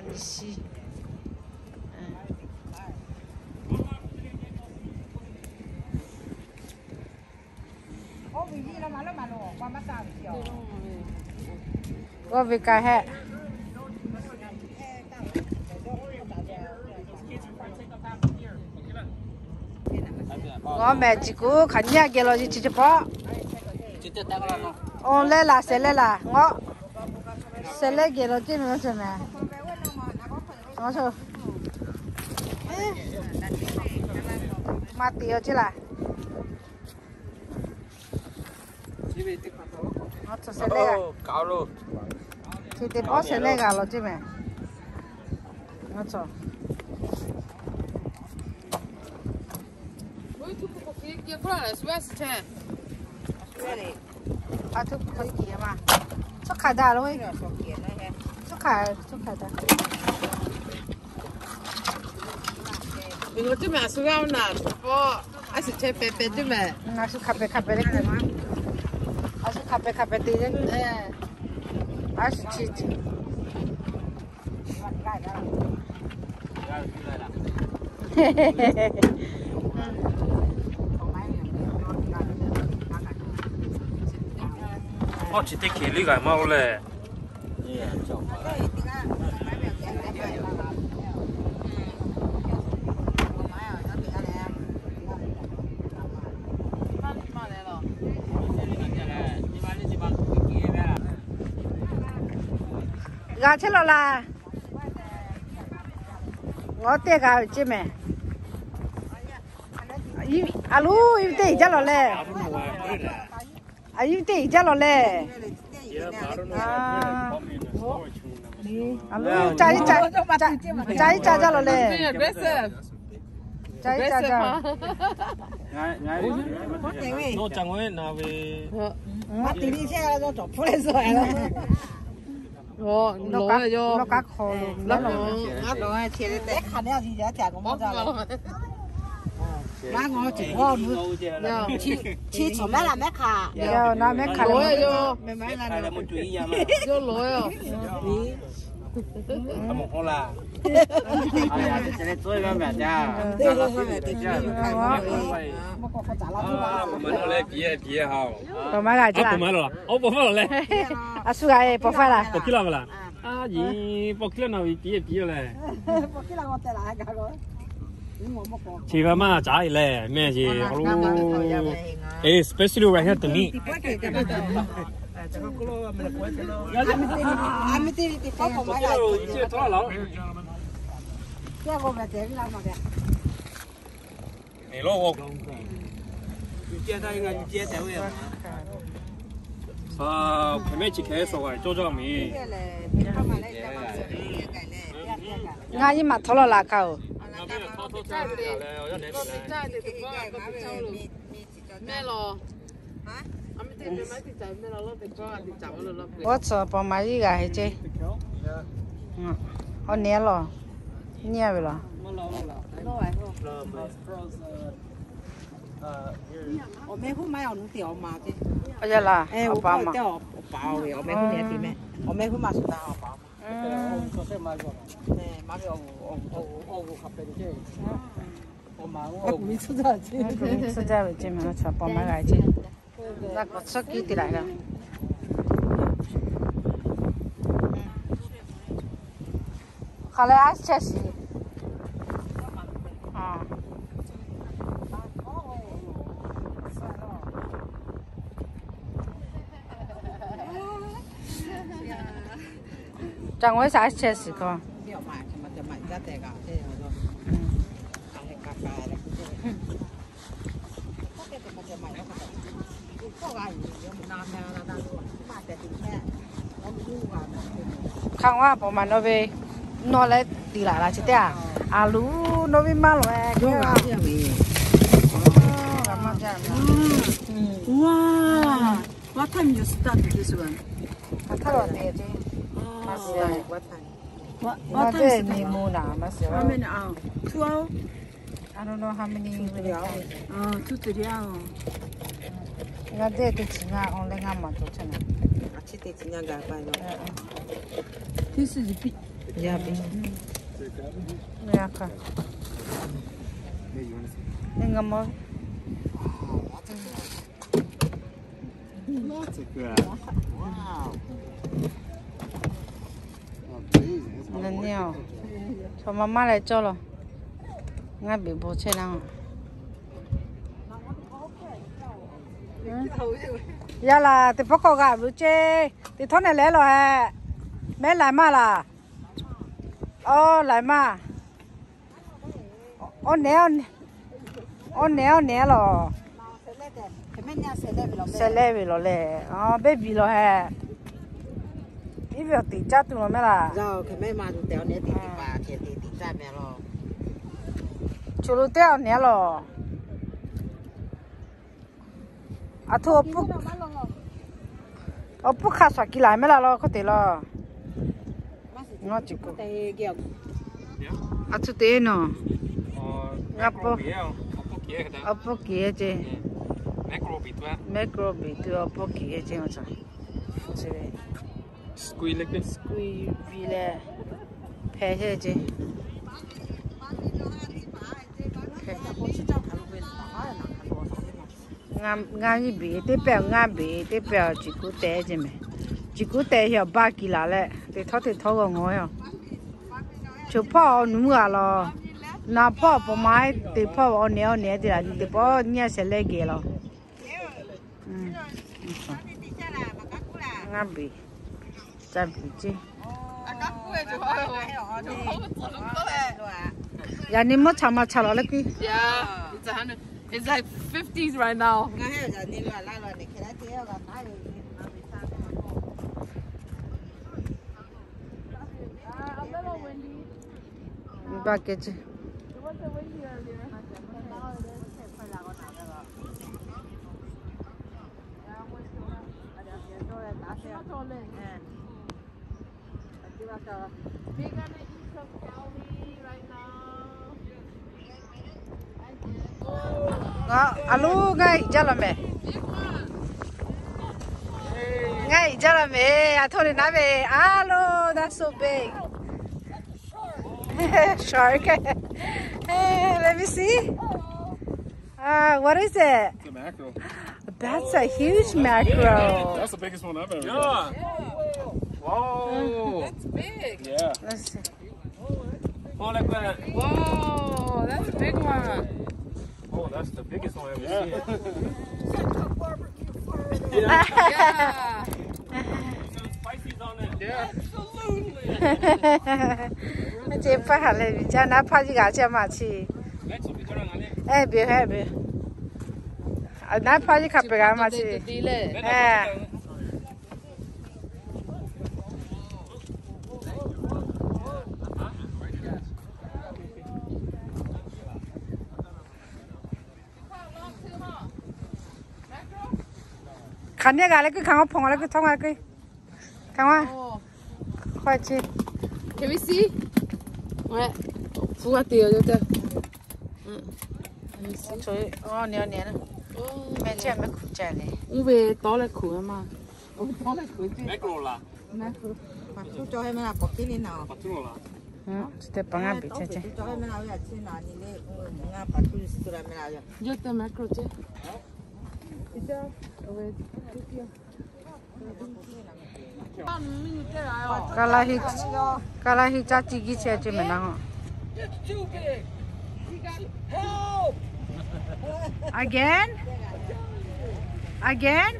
Nyi shiˍ. G'awˇ ve ka hehˆ. Ngaˬ mehˍ ciˬ kuˬ hk'aˬ nyiˇ a geh law chi chi pawˆ. Awˬ leh laˬ, shehˍ leh laˬ, ngaˬ shehˍ leh geh law ceˇ mehˍ, law shehˍ mehˍ. Maˇ te awˬ ceˇ laˬ. Chi teˇ pawˆ shehˍ leh g'a law ceˇ mehˍ. A htoꞈ ma, chaw hk'aˬ daꞈ lo, chaw hk'aˬ, chaw hk'aˬ daꞈ. Awˬ ceˇ mehˍ, a shu g'aˇ naˬ pawˆ. A shu hk'a pehˬ hk'a pehˬ te le. A shu hk'a pehˬ hk'a pehˬ te le. A shu chi chi. Awˇ chi teˇ hkeh liˇ g'a maˇ oˇ leh. G'a chehˇ law laˇ. Ngaˬ teˇ g'a ve ceˇ mehˬ. A loˉ, teˇ jaˇ lawˬ leh. A, teˇ jaˇ lawˬ leh. A loˉ, ca iˉ ca, ca iˉ ca jaˇ lawˬ leh. Ca iˉ ca jaˇ. Nawˬ ca ngawˬ na ve. Lawˬ kaꞈ hk'aw lo lawˬ. Chi cawˬ mehˉ la mehˉ hk'aꞈ. Yoˬ, na mehˉ hk'aꞈ lo. Yoˬ lawˬ yoˬ. Pawˬ maˇ g'a jaˇ. Pawˬ maˇ lawˬ. Awˬ pawˬ maˇ lawˬ leh. A shu g'a e pawˬ faˇ laˇ. Pawˬ hkiˉ laˇ ve laˇ. A yiˍ pawˬ hkiˉ laˇ na ve piˇ piˇ leh. Chi g'a maˇ caˉ e leh mehˆ ce. Especially right here to me. Ngaˬ nyi ma htawˇ law la kaꞈ oˬ. Awˬ tcuh pawˬ maˍ yiˇ g'a heh ceˇ. Awˬ nehˬ lawˬ. Nyi a ve lawˬ. Awˬ meh huˉ maˇ awˬ nu te awˬ ma ceˇ. Awˬ yaˇ laˇ. Awˬ pa ma. Awˬ pa awˬ ve awˬ meh huˉ nehˬ te meh. Awˬ meh huˉ ma shu taˍ awˬ pa ma. Maˇ ve awˬ, awˬ, awˬ, awˬ g'uˬ hk'a pehꞈ ve ceˇ. Awˬ ma awˬ g'uˬ tcuhˇ jaˇ ve ceˇ. Awˬ tcuh pawˬ maˍ g'a ceˇ. Laˇ k'awꞈ tcuhˇ kiˇ te laˬ g'a. Hk'aˬ leh a chehˇ shiˍ. Ca ngawˬ shaˍ chehˇ shiˍ hkawˇ. Hk'aˬ wa pawˬ maˍ nawˬ ve, nawˬ leh tiˍ laˬ laˬ chi teˇ a. A loˉ nawˬ ve maˇ lawˬ e. Wow, what time you start this one? What time? What time? How many hour? Two hour? I don't know how many minutes. Two, three hour. Ngaˬ dehꞈ teˇ chi ngaˇ awˬ leh ngaˇ maˬ cawˬ chehˇ na. Chi teˇ chi ngaˇ gaˬ pa yoˬ. This is big. Yeah, big. Ngaˇ maˬ. Naˍ niˇ a, chaw maˇ maˇ leh cawˇ law. Ngaˇ beˬ bon chehˇ na. Yaˇ laˬ, teˇ pawˆ k'awꞈ g'a ve ceˇ. Teˇ htawˇ nehˬ leh lawˬ hehꞈ. Mehˉ laiˬ maˇ laˬ. Awˬ laiˬ maˇ. Awˬ nehˬ, awˬ nehˬ, awˬ nehˬ lawˬ. Sheh leh ve lawˬ leh, baby lawˬ hehꞈ. Iˉ ve awˬ teꞈ caˇ tuˬ lawˬ mehˉ laˬ. Choˬ lo teˇ awˬ nehˬ lawˬ. Aˬ htoꞈ awˬ puˇ hk'a shuˍ kiˬ laˬ mehˉ laˬ lawˬ hkawˇ te lawˬ. Aˬ htoꞈ te nawˬ. Ngaˬ pawˆ Awˬ hpawˇ kiˬ ceˇ. Microbit tuˬ awˬ hpawˇ kiˬ ceˇ. Squeeze leh hpeh chehˇ ceˇ. Ngaˇ nyiˇ beˬ teˇ pehˇ, ngaˇ beˬ teˇ pehˇ, ciˬ kuˉ teh ceˇ mehˍ. Ciˬ kuˉ teh hiꞈ awˬ baˇ kiˬ laˬ leh, teˇ htawˇ teˇ htawˇ g'aw ngawˬ-e. Choˬ hpawˇ awˬ nuˇ mvuhˇ a laˬ, naˬ hpawˇ pawꞈ ma-e teˇ hpawˇ awˬ nehˬ awˬ nehˬ teˇ g'aˇ nyi teˇ pawˆ nyiˇ a shehˍ leh geh laˬ. Ngaˇ beˬ, ca beˬ ceˇ. Yaꞈ nyi mvuhˇ cha ma cha lawˬ leh kuiˉ. It's like fifties right now. Baˇ kehˬ ceˇ. Aˬ loˉ ngaˇ hiꞈ jaˇ law mehˍ. Ngaˇ hiꞈ jaˇ law mehˍ. Aˬ htoꞈ le naˉ ve. Aˬ loˉ, that's so big. Shark. Hey, let me see. Uh, what is it? It's a mackerel. That's a huge mackerel. That's the biggest one I've ever got. Yeah. Whoa. That's big. Yeah. Let's see. Pull it back. Whoa, that's a big one. Oh, that's the biggest one I've ever seen. Yeah. Yeah. Some spices on it. Yeah. Absolutely. Mehˆ ce hpaˇ haꞈ leh viˬ jaˇ naˉ hpaˇ jiˇ g'a chehˇ maˇ chi. Ehˉ beˬ, ehˉ beˬ. Naˉ hpaˇ jiˇ hk'a peu-eˬ g'a maˇ chi. Hk'aˬ nehˬ g'a leh kuiˉ, hk'aˬ ma hpawˇ leh kuiˉ htawˇ g'a kuiˉ. Hk'aˬ ma hk'aw ce. Can we see? Hpu g'a te yoˬ. Mehˆ ce mehˆ hkuꞈ ca le. Uˉ ve tawˉ leh hkuꞈ ma. Tawˉ leh hkuꞈ ce. Mehˆ hkuꞈ. Paˍ tuˉ cawˇ heh mehˆ la pawˍ piˇ le naˍ. Paˍ tuˉ lo la. Chi teˇ hpaˍ ngaˇ beˬ chehˇ chehˇ. Cawˇ heh mehˆ la ve a chi naˍ nyi le. Ngaˇ paˍ tuˉ suh la mehˆ la ve. Yawˇ te mehˆ hkuꞈ ce. Kaˇ laˇ hiˆ, kaˇ laˇ hiˆ caˇ ciˇ giˇ chehˇ ce mehˍ naˉ. Again? Again?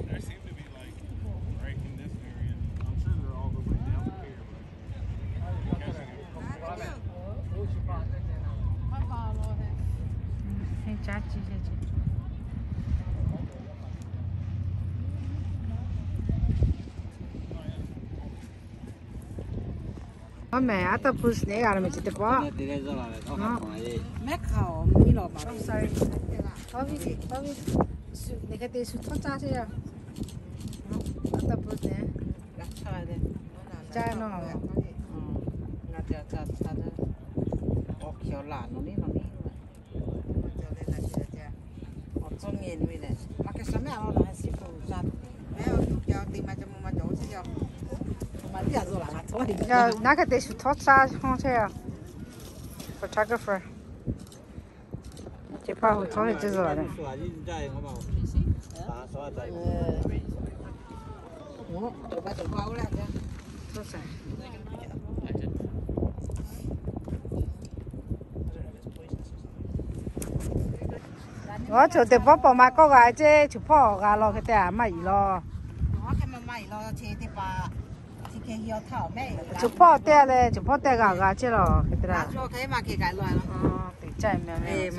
There seem to be, like, right in this area. I'm sure they're all the way down here, but Aˬ mehˍ, octopus neˇ g'a lo mehˍ chi teˇ pawˆ. Mehˆ hk'aꞈ awˬ miˇ lawˬ baˬ. Sorry. Tawˇ viˇ, tawˇ viˇ. Neˬ hk'e te shu htawˇ caˇ chehˇ yaˇ. Octopus neˇ. G'a caˇ ve. Caˇ nawˬ. Ngaˬ ca ca ca. Awˬ hkiˬ awˬ laˬ nawˬ neˇ nawˬ neˇ. Awˬ tcuhˉ nyi nyi lehˬ, maˇ hk'e sha mehˆ a law la siˉ peuˬ ca. Mehˆ awˬ tuˬ ca te ma ca mvuh ma cawˬ oˇ chi yaˇ. Naˉ hk'e te shu htawˇ caˇ hawˇ chehˇ a. Photographer. Chi hpaˇ hu htawˇ ve ce zuhˬ le. Aˬ, choˬ teˇ pawˆ pawꞈ ma kawˆ g'a ceˇ, choˬ hpawˇ g'a law hk'e te a maˇ yiˍ law. Choˬ hpawˇ te leh, choˬ hpawˇ te g'a g'a ceˇ law hk'e te la. Teˇ caˇ mehˍ mehˍ.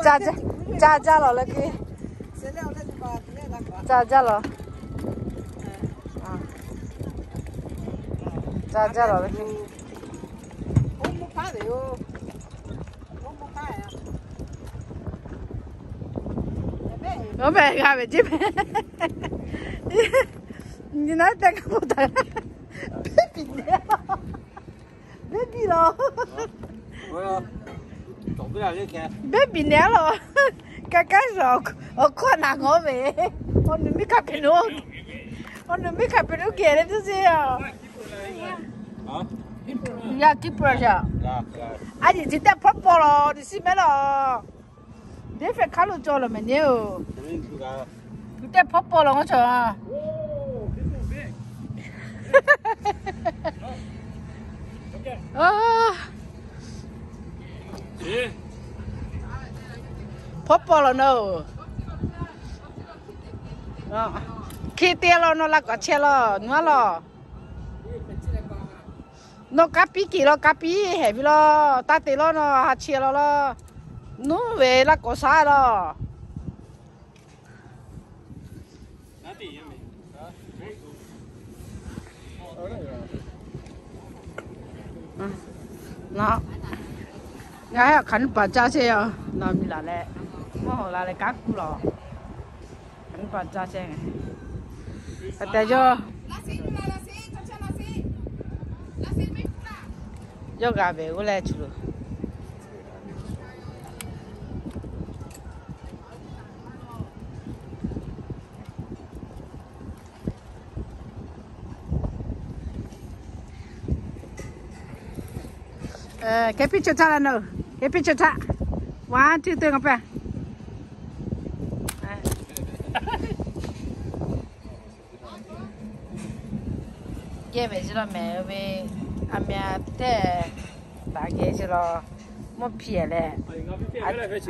Ca jaˇ lawˬ leh ke. Ca jaˇ lawˬ. Ca jaˇ lawˬ leh ke. Oˇ meh g'a ve jeˇ meh. Nyi naˉ teˇ g'aˇ k'oˆ taˍ. Baby lawˬ. Baby neh lawˬ. Ka kaˉ shawˍ awˬ hkawˇ naˬ ngawˬ ve. Awˬ nuˬ miˇ hk'a peu-eˬ, awˬ nuˬ miˇ hk'a peu-eˬ geh leh tuˬ sheˍ a. Yaˇ tiˉ peuˬ sheˍ. A yeˬ chi teˇ hpawˇ paw lawˬ, deˇ shiˍ mehˉ lawˬ. Deˇ hpehꞈ hk'aˉ lo cawˬ lawˬ mehˍ nyi-oˬ. Teˇ hpawˇ paw lawˬ ngaˬ chaw. Hpawˇ paw lawˬ nawˬ. Hk'e te lawˬ nawˬ, laꞈ k'awꞈ chehˇ lawˬ, nuˇ a lawˬ. Nawˬ ka piˇ keˬ lawˬ, ka piˇ hehꞈ ve lawˬ, taˇ te lawˬ nawˬ, ha chehˇ lawˬ lawˬ. Nuˉ ve laˇ k'awꞈ shaˉ lawˬ. Ngaˬ hui hk'aˬ nuˇ paˍ caˇ chehˇ yaˇ, nawˬ miˬ laˬ leh, mvuhˇ haw la leh kanˉ kuˇ lawˬ. Hk'aˬ nuˇ paˍ caˇ chehˇ. Hk'e te yawˇ, yawˇ g'a ve g'uˇ leh chi loˬ. Kehˉ piˇ cawˬ htaˇ la nawˬ, kehˉ piˇ cawˬ htaˇ. One, two, three, ngaˬ pehˇ. Geh ve chi lawˬ mehˍ ve, a meh a tehˇ taˍ geh chi lawˬ, mvuhˇ hpiˇ leh,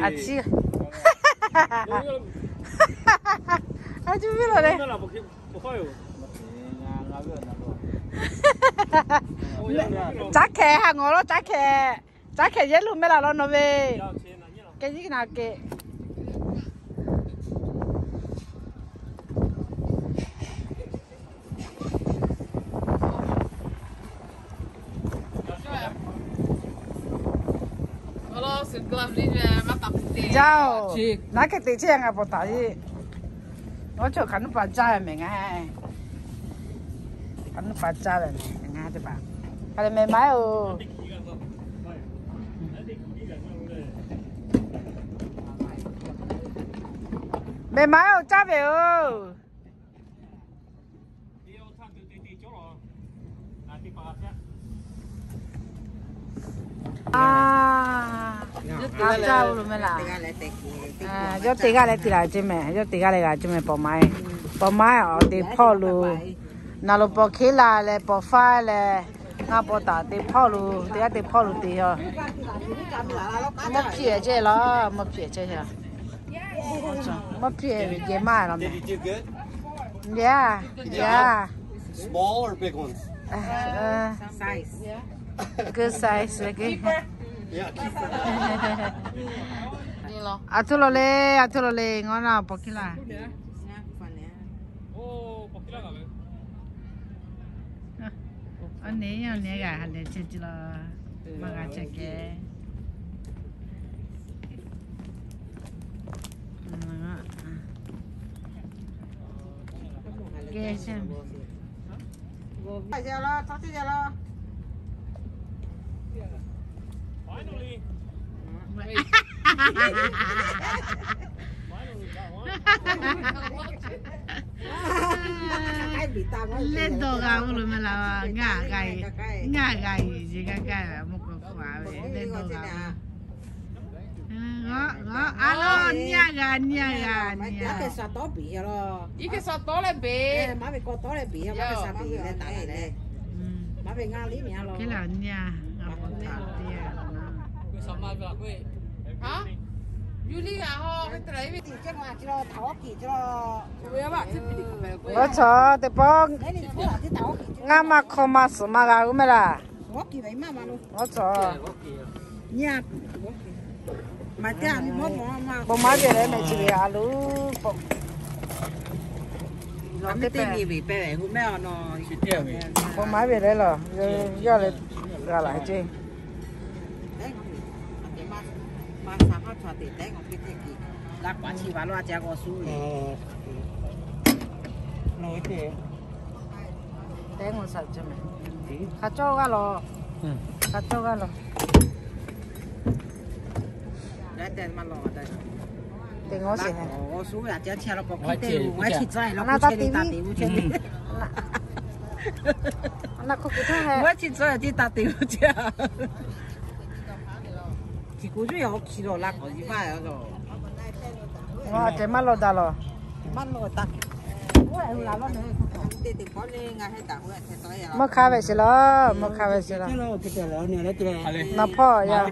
a ciˉ, a ciˉ piˇ lawˬ leh. Caˉ hkeh ha ngawˬ lawˬ, caˉ hkeh, caˉ hkeh yehˇ lo mehˆ laˬ lawˬ nawˬ ve. Kehˉ nyi naˬ keh. Yaˇ-oˬ, naˉ hk'e te chehˇ ngaˬ pawꞈ taˍ ve. Oˇ chaw hk'aˬ nuˇ paˍ caˇ ve mehˍ ngaˬ. Hk'aˬ nuˇ paˍ caˇ ve mehˍ ngaˬ teˇ hpaˍ. Hk'aˬ lehˬ mehˍ maˇ heˆ-oˬ. Mehˍ maˇ heˆ-oˬ, caˇ ve-oˬ. Aꞈ, caˇ-oˬ lo mehˍ laˬ. Yawˇ te g'aˇ leh te laˬ ceˇ mehˍ, yawˇ te g'aˇ leh g'a ceˇ mehˍ, pawꞈ maˇ-e. Pawꞈ maˇ-e awˬ te hpawˇ lo, naˬ lo pawꞈ hkeˉ la leh pawꞈ faˉ leh, ngaˬ pawꞈ taˍ te hpawˇ lo, te g'aˇ te hpawˇ lo te yaˇ. Mvuhˇ hpiˇ ceˇ laˬ, mvuhˇ hpiˇ ceˇ laˬ. Mvuhˇ hpiˇ ve geh maˇ laˬ mehˍ. Yeah, yeah. Small or big ones? Size. Good size, okay. Yeah. Aˬ htoꞈ lawˬ le, aˬ htoꞈ lawˬ le, ngaˬ na pawꞈ hkiˇ laˇ. Aˬ nehˬ, aˬ nehˬ g'a ha lehˬ chehˇ ce laˬ. Maˇ g'a chehˇ kehˬ. Geh chehˇ. Leh dawˇ g'a oˇ lo mehˍ laˬ, ngaˬ g'a, ngaˬ g'a yeˬ yeˬ gaˇ gaˇ mvuhˇ k'o k'oˆ a ve leh dawˇ g'a. G'a, g'a, a lawˬ nyi a g'a, nyi a g'a, nyi a. Iˉ hk'e sha tawˉ beˬ leh beˬ. Hk'e laˬ nyi a, a pa taˍ teˇ a. Awˬ cawˬ teˇ pawˆ, ngaˇ maˇ hk'aw ma suhˍ ma g'a g'uˇ mehˍ laˬ. Awˬ cawˬ. Bon maˉ ve leh mehˬ chi ve a loˬ. Bon maˉ ve leh lawˬ, yawˇ leh g'a laꞈ ceˇ. Tehꞈ ngaw saꞈ ceˇ mehˬ. Hk'a cawˇ g'aˇ lawˬ. Hk'a cawˇ g'aˇ lawˬ. Teꞈ ngaw sheˍ. A na taˇ te viˉ. A na hk'oˆ kuˬ htaˇ heh. Ngaˬ a ceh maˇ lawˬ daꞈ lawˬ. Mawˇ hk'a ve sheˍ lawˬ, mawˇ hk'a ve sheˍ lawˬ. Nawˬ hpawˇ yaˇ.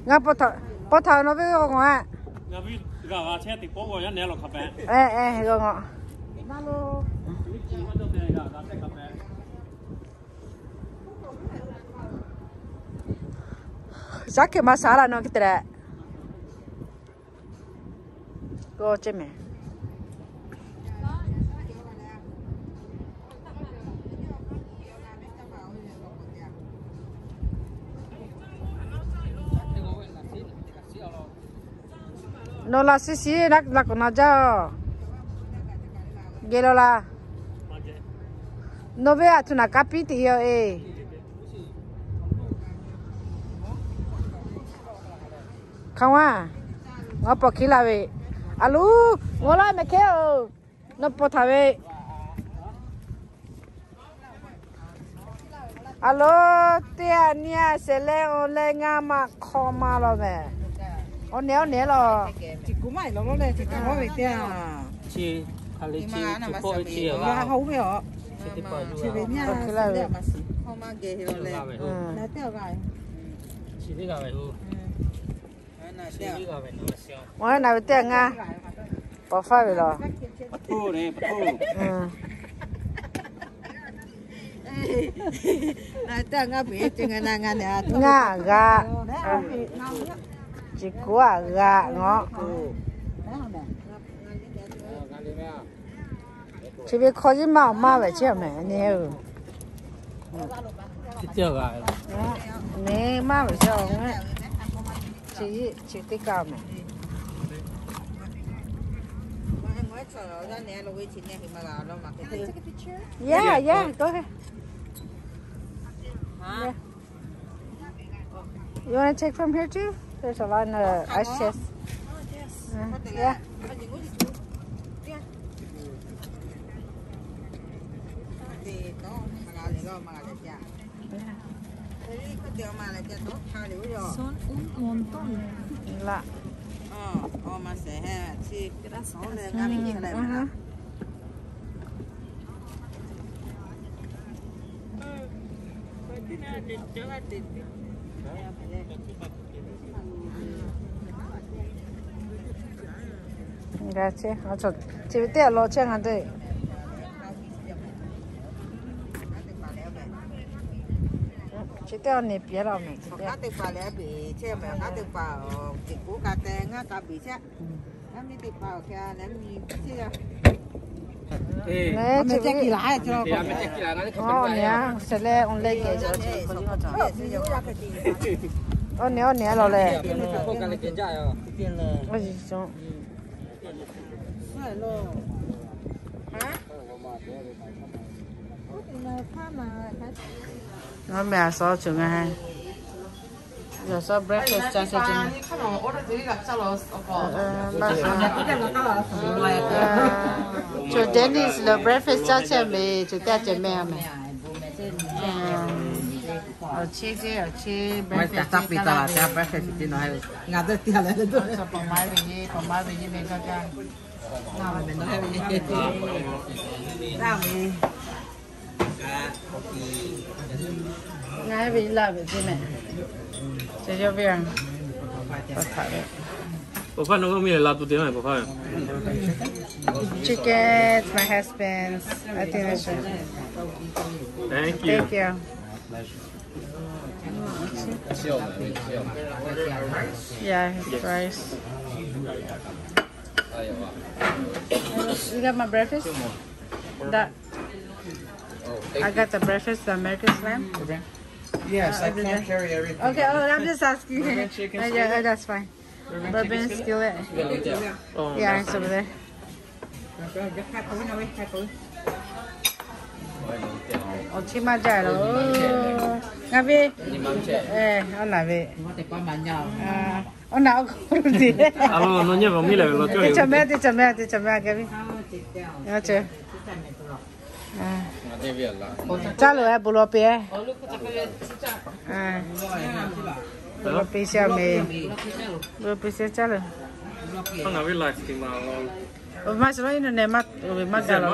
Ngaˬ paw htaꞈ, paw htaꞈ nawˬ ve g'aw ngaw a. G'aw ngaw. Shaˉ hkiˬ ma shaˍ laˇ nawˬ hk'e te leh. G'aw ceˇ mehˬ. Nawˬ laꞈ shiˍ shiˍ laˇ k'o na jaˇ-oˬ. Geh lawˬ laˇ. Nawˬ ve a htoꞈ naˬ kaˇ piˇ teꞈ yaˇ-oˬ e. Hk'aˬ ma, ngaˬ paw hkiˉ laˇ ve. A loˬ, ngaˬ laˇ mehˬ hkehˉ-oˬ. Nawˬ paw htaꞈ ve. A loˬ, teˇ a nyi a shehˍ leh awˬ leh ngaˇ maˇ hk'aw ma lawˬ mehˬ. Awˬ nehˬ awˬ nehˬ lawˬ. Chi kuˬ maˇ lawˬ lawˬ leh chi kaꞈ ve teˇ a. Chi hk'aˬ le chi, chi pawˆ ve chi a. Chi ve nyi a shehˍ leh maˇ shiˍ. Hk'aw maˇ geh ve leh. Chi teˇ g'aˇ ve. Awˬ na ve teˇ ngaˇ. Paw faˇ ve lawˬ. Ngaˇ g'aꞈ. Chi kuˬ a g'aꞈ ngaw. Chi ve hkawˇ yeˇ maˇ awˬ maˇ ve cheˇ mehˬ nyi-oˬ. Nyi maˇ ve cheˇ-oˬ. Chi teˇ kaˇ mehˬ. Yeah, yeah, go ahead. Yeah. You wanna take from here too? There's a lot of ice chest. Uh, yeah. Son un montón. Laꞈ. Gracias. G'a chehˇ, chi ve teˇ a lawˬ chehˇ ngaˬ te. Chi teˇ a neˬ piˇ laˇ mehˬ. Awˬ nehˬ a shehˍ leh awˬ leh geh. Awˬ nehˬ awˬ nehˬ a lawˬ leh. Awˬ nyi sho. Ngaˬ meh a sawˉ cawˬ ngaˬ he. Yawˬ sawˉ breakfast caˇ chehˇ ceh. Cawˬ Dennis lehˬ breakfast caˇ chehˇ mehˬ, cawˬ teˇ a ceh meh a mehˬ. Awˬ cheˇ ceˇ, awˬ cheˇ breakfast caˇ laˇ ve. Ngaˬ dawˇ te a leh dawˇ. Pawˍ maˍ ve yeˇ, pawˍ maˍ ve yeˇ meh gaˇ gaˇ. Ngaˬ hui ve laˇ ve ceˇ mehˬ. Ceh yawˇ ve a, pa htaꞈ ve. Chicken, my husband's. I think that's it. Thank you. Thank you. Yeah, it's rice. You got my breakfast? That I got the breakfast, the American slam. Yes, I can't carry everything. Okay, oh, I'm just asking. Yeah, that's fine. Bourbon skillet. Yeah, it's over there. Awˬ chi maˇ jaˇ lo. Ngaˬ ve, awˬ naˬ ve, awˬ naˬ awˬ hk'aw lo te. Teˇ chaw meh, teˇ chaw meh, teˇ chaw meh gaˇ ve. Caˇ loˬ, bon lawˬ piˇ. Bon lawˬ piˇ shehˍ meh. Bon lawˬ piˇ shehˍ caˇ loˬ. Awˬ maˇ shiˍ lo, iˉ nuˆ neh maˇ, awˬ ve maˇ gaˬ la.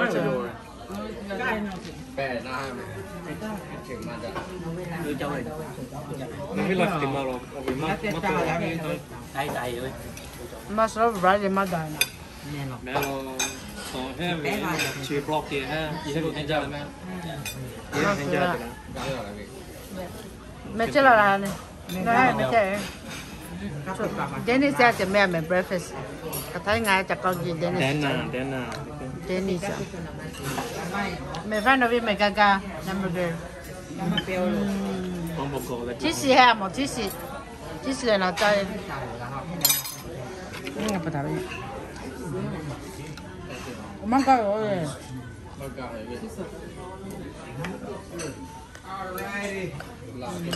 Maˇ shiˍ lo, Verizon maˇ gaˬ na. Meh chehˇ la la ne. Meh chehˇ. Dennis yaˇ ceh meh a meh breakfast. Hk'aˬ htaˇ ngaˬ ca k'aw ji Dennis. Dennis a. Meh vaˇ nawˬ ve meh gaˇ gaˇ na meh gaˇ. Tiˉ shiˍ heh a mawˬ, tiˉ shiˍ. Tiˉ shiˍ leh naˬ caˇ. Maˇ gaˇ yoˬ. Alrighty.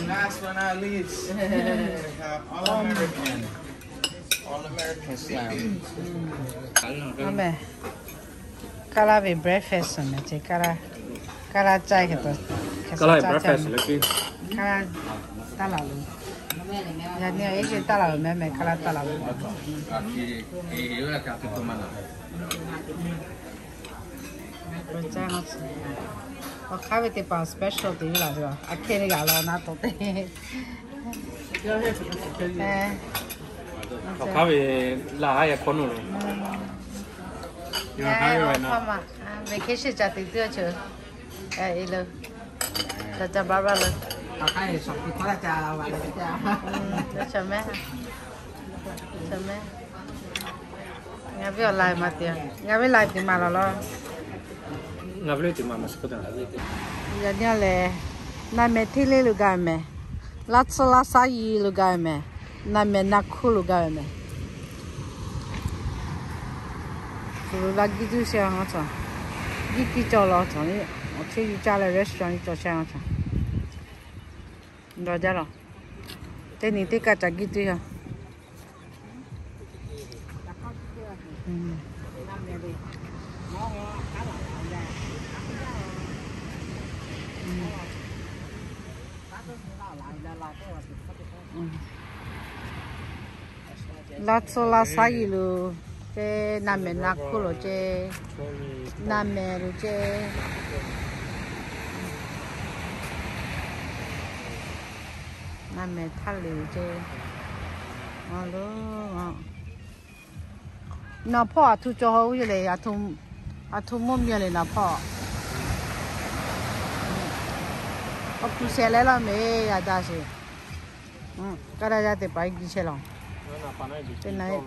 Last but not least, we have all American. All American slam. Amen. Kaˇ laˇ ve breakfast meh ce, kaˇ laˇ, kaˇ laˇ caˇ hk'e taw, kaˇ laˇ breakfast leh kiˇ, kaˇ laˇ taˇ laˬ lo. Yaꞈ nyi e ce taˇ laˬ lo meh meh, kaˇ laˇ taˇ laˬ lo. Awˬ hk'aˇ ve teˇ hpaˍ special te ve laˬ ve a, a hk'e le g'a law na tawˬ te. Awˬ hk'aˇ ve laˬ haˉ yaꞈ hk'awˇ nawˬ lo. Vacation ca te tuˬ a ceuˬ. E lo, ca ca ba ba lo. Chaw meh, chaw meh. Ngaˬ ve awˬ live maˇ te, ngaˬ ve live te maˇ laˬ law. Ngaˬ ve live te maˇ maˇ shiˍ k'oˆ taˍ. Yaꞈ nyi lehˬ, naˬ mehˍ hteˇ leˇ lo gaˇ ve meh, laˇ tsuhˇ laˇ shaˉ yiˍ lo gaˇ ve meh, naˬ mehˍ naˬ hkuˇ lo gaˇ ve meh. Suˍ lo la giˇ tuˬ shehˍ a cawˬ, giˇ kiˇ cawˬ law cawˬ, awˬ chehˇ yuˬ caˇ leh restaurant yuˬ cawˬ shehˍ a cawˬ. Dawˬ jaˇ law. Teˇ nyi teˇ kaˆ ca giˇ tuˬ yaˇ. Laˇ tsuhˇ laˇ shaˉ yiˍ lo ce, naˬ mehˍ naˬ hkuˇ lo ce, naˬ mehˍ lo ce, naˬ mehˍ htaˇ le lo ce. Naˬ hpawˇ aˬ htoꞈ cawˬ haw ve le, aˬ htoꞈ mvuhˇ miˬ le naˬ hpawˇ. Awˬ hpu sheh leh laˇ meh a daꞈ sheˍ. Kaˇ daꞈ yaˇ teˇ hpaˍ giˇ chehˇ law. Teˇ na e.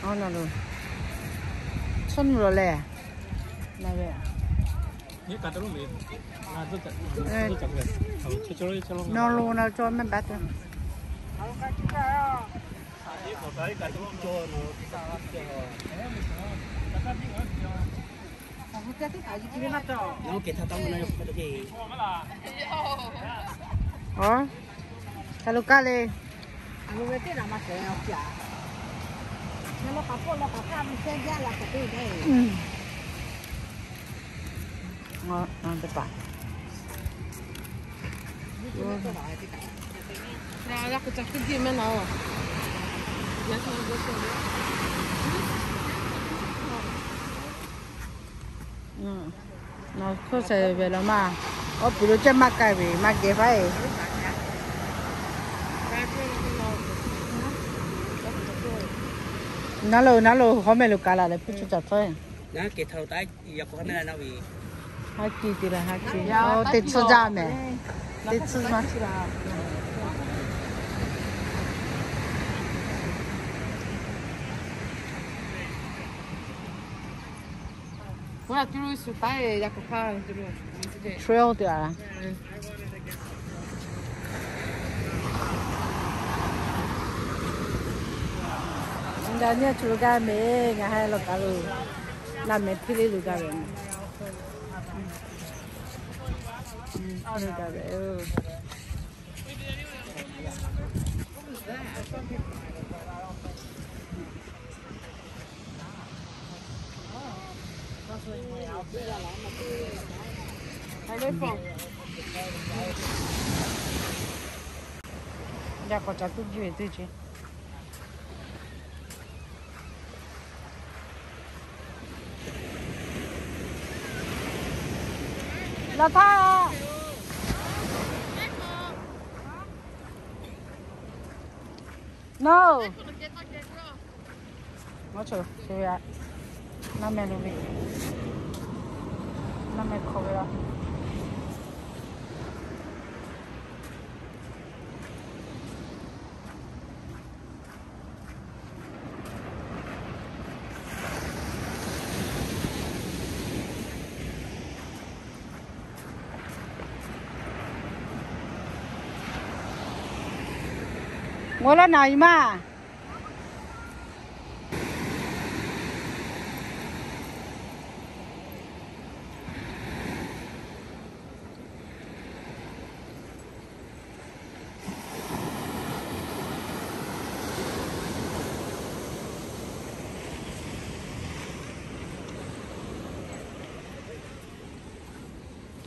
Awˬ na lo, chaw nu lo leh, na ve. Nawˬ lo na cawˬ meh baˆ te. Aˬ, hk'aˬ lo kaˇ le. Teˇ hpaˍ. Nawˬ hkawˇ sehˍ ve laˬ maˇ. Awˬ puˍ lo ceh maˇ k'ai ve maˇ geh faˉ e. Naˉ lo naˉ lo hawˉ mehˆ lo kaꞈ laˬ leh hpu chi caˬ htawˇ. Haˉ kiˇ te la haˉ kiˇ. Teˇ tsuhˇ jaˇ mehˍ. Teˇ tsuhˇ maˇ. Trail te a. Ngaˬ nyi a chu lo gaˇ mehˍ, ngaˬ ha lawˬ kaˬ lo laˇ mehˍ hpiˇ le lo gaˇ ve. Lo gaˇ ve. Yaˇ k'awꞈ ca tuˉ biˇ ve teˇ ceuˬ. Laˬ htaˇ. No. Maˇ cawˬ, naˇ meh lo ve, naˇ meh hk'aw ve laˇ. Ngaˬ hui laˇ naˍ riˍ maˇ.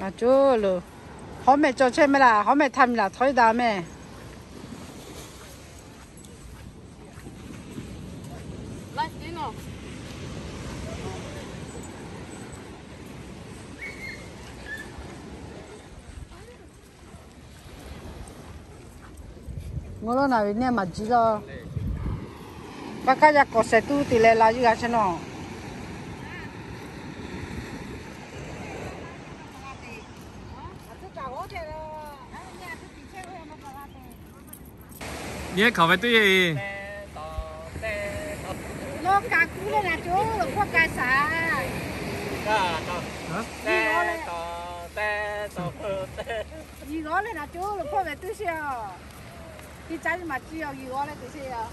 Aˬ coˬ lo, hawˉ mehˆ cawˬ chehˇ mehˍ laˇ, hawˉ mehˆ htaˇ miˬ laˬ htawˇ iˉ daꞈ mehˍ. Ngaˬ hui laˇ naˍ ve neˇ maˬ jiˇ laˇ. Kaˇ kaˇ yaˇ k'awꞈ shehˍ tuˉ te leh la yuˇ g'a chehˇ nawˬ. Nyi hk'aˬ ve teˇ, lawˇ kaꞈ kuˉ leh naˍ coˬ lo hkawˇ k'ai shaˍ. Yiˬ g'awˇ leh naˍ coˬ lo hkawˇ ve teˇ sheˍ a. Teˇ caˉ nyi maˬ ciˇ a, yiˬ g'awˇ leh teˇ sheˍ a.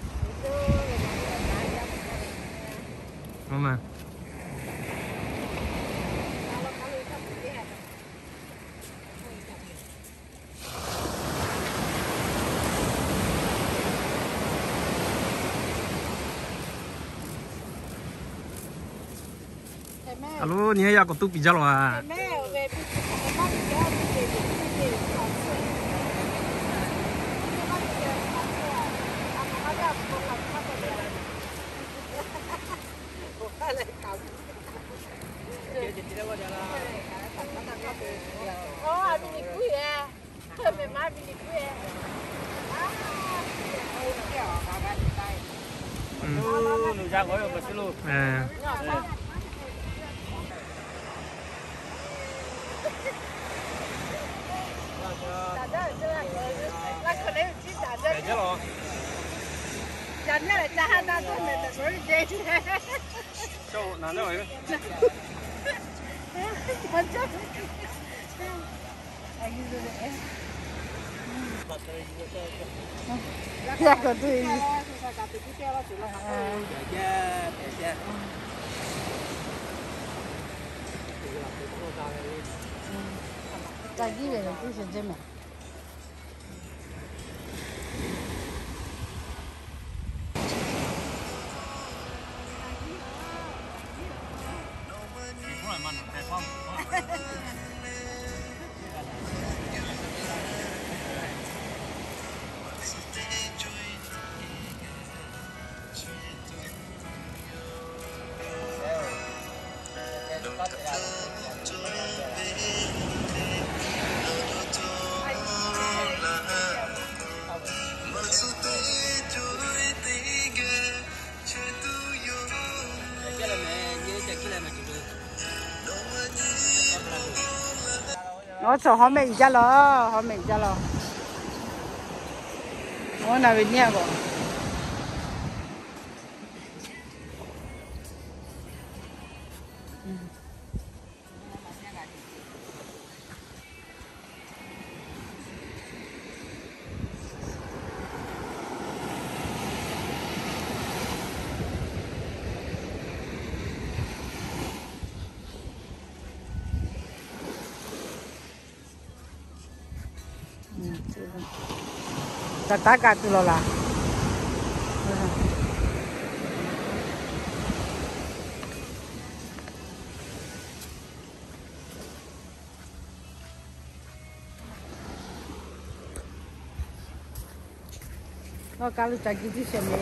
A lo nyi yaˇ k'awꞈ tuˉ piˍ jaˇ law a. Awˬ chaw hawˉ mehˆ iˍ jaˇ lawˬ, hawˉ mehˆ iˍ jaˇ lawˬ. Oˇ na ve nyi a gawˬ. Taˇ taˉ kaꞈ tuˬ lawˬ laˬ. Nawˬ kaꞈ luˬ ca jiˇ tiˉ sheˍ le.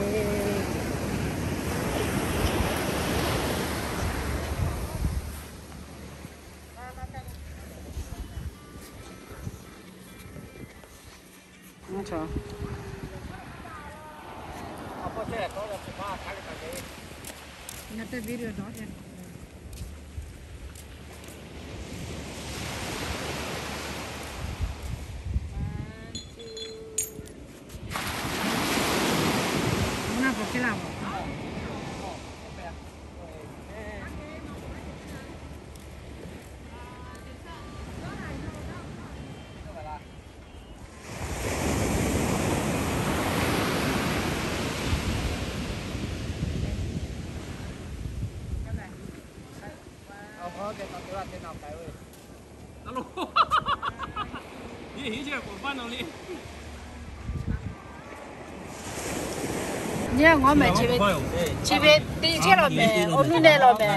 Nyi a ngawˬ mehˍ chi ve, chi ve te chehˇ lawˬ mehˍ, awˬ nuˇ nehˇ lawˬ mehˍ,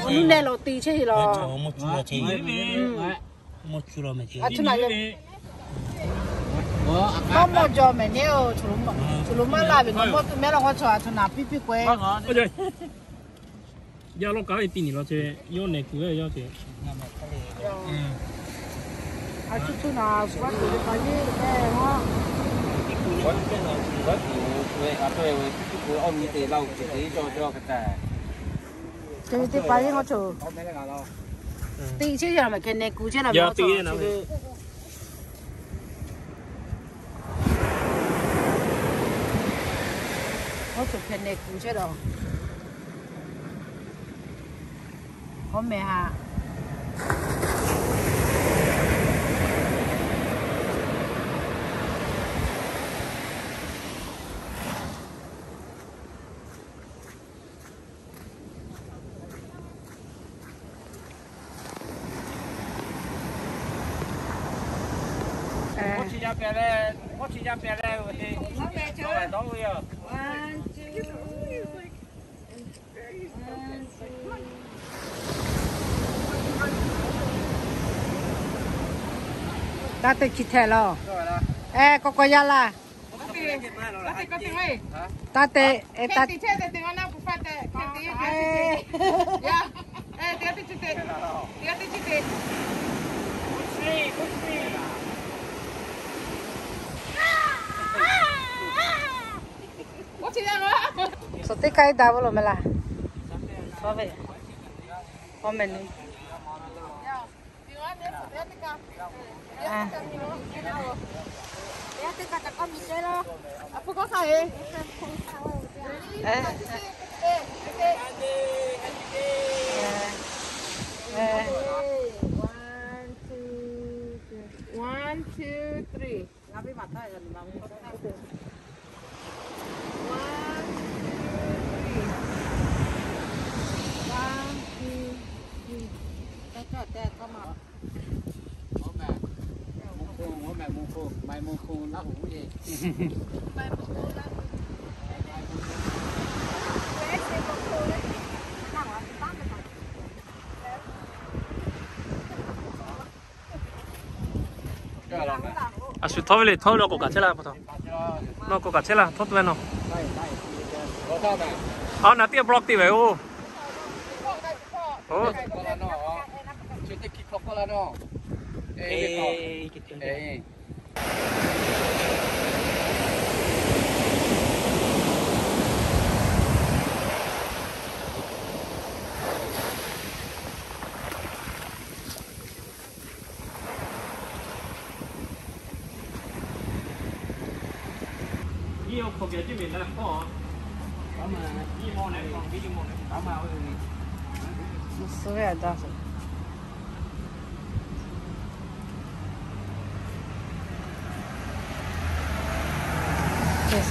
awˬ nuˇ nehˇ lawˬ te chehˇ lawˬ. Aˬ htoꞈ ma le, maˇ mawˇ jaw mehˍ neˇ-oˬ, choˬ lo maˇ laˇ ve ngaˬ mawˇ tuˬ mehˍ law k'o chaw aˬ htoꞈ naˍ piˇ piˇ k'o-e. Yaˇ lawˇ kaꞈ ve piˇ niˬ law ce, yawˇ nehˬ kuiˬ ve yawˇ ce. Teˇ pa yeˇ ngaˇ choˬ. Teˇ chi yaˇ mehˍ kehˬ nehˬ kuiˬ chehˇ lawˬ. Ngaˇ choˬ hpehꞈ nehˬ kuiˬ chehˇ lawˬ. Hawˉ mehˍ haꞈ. Taˇ te chi htehꞈ lawˬ. Eˬ, k'awꞈ k'awꞈ yaˇ laˇ. Taˇ te, eˬ, taˇ te. Suhˍ teˇ kaˇ iˉ daꞈ ve lo mehˍ laˇ. Hawˉ mehˍ ni. One, two, three. One, two, three. One, two, three. Aˬ shu htawˇ ve le, htawˇ ve nawˬ k'awꞈ kaꞈ chehˇ laˇ pa taw. Nawˬ k'awꞈ kaꞈ chehˇ laˇ, htawˇ tuˬ ve nawˬ. Aˬ, naˍ teˇ block te ve oˬ.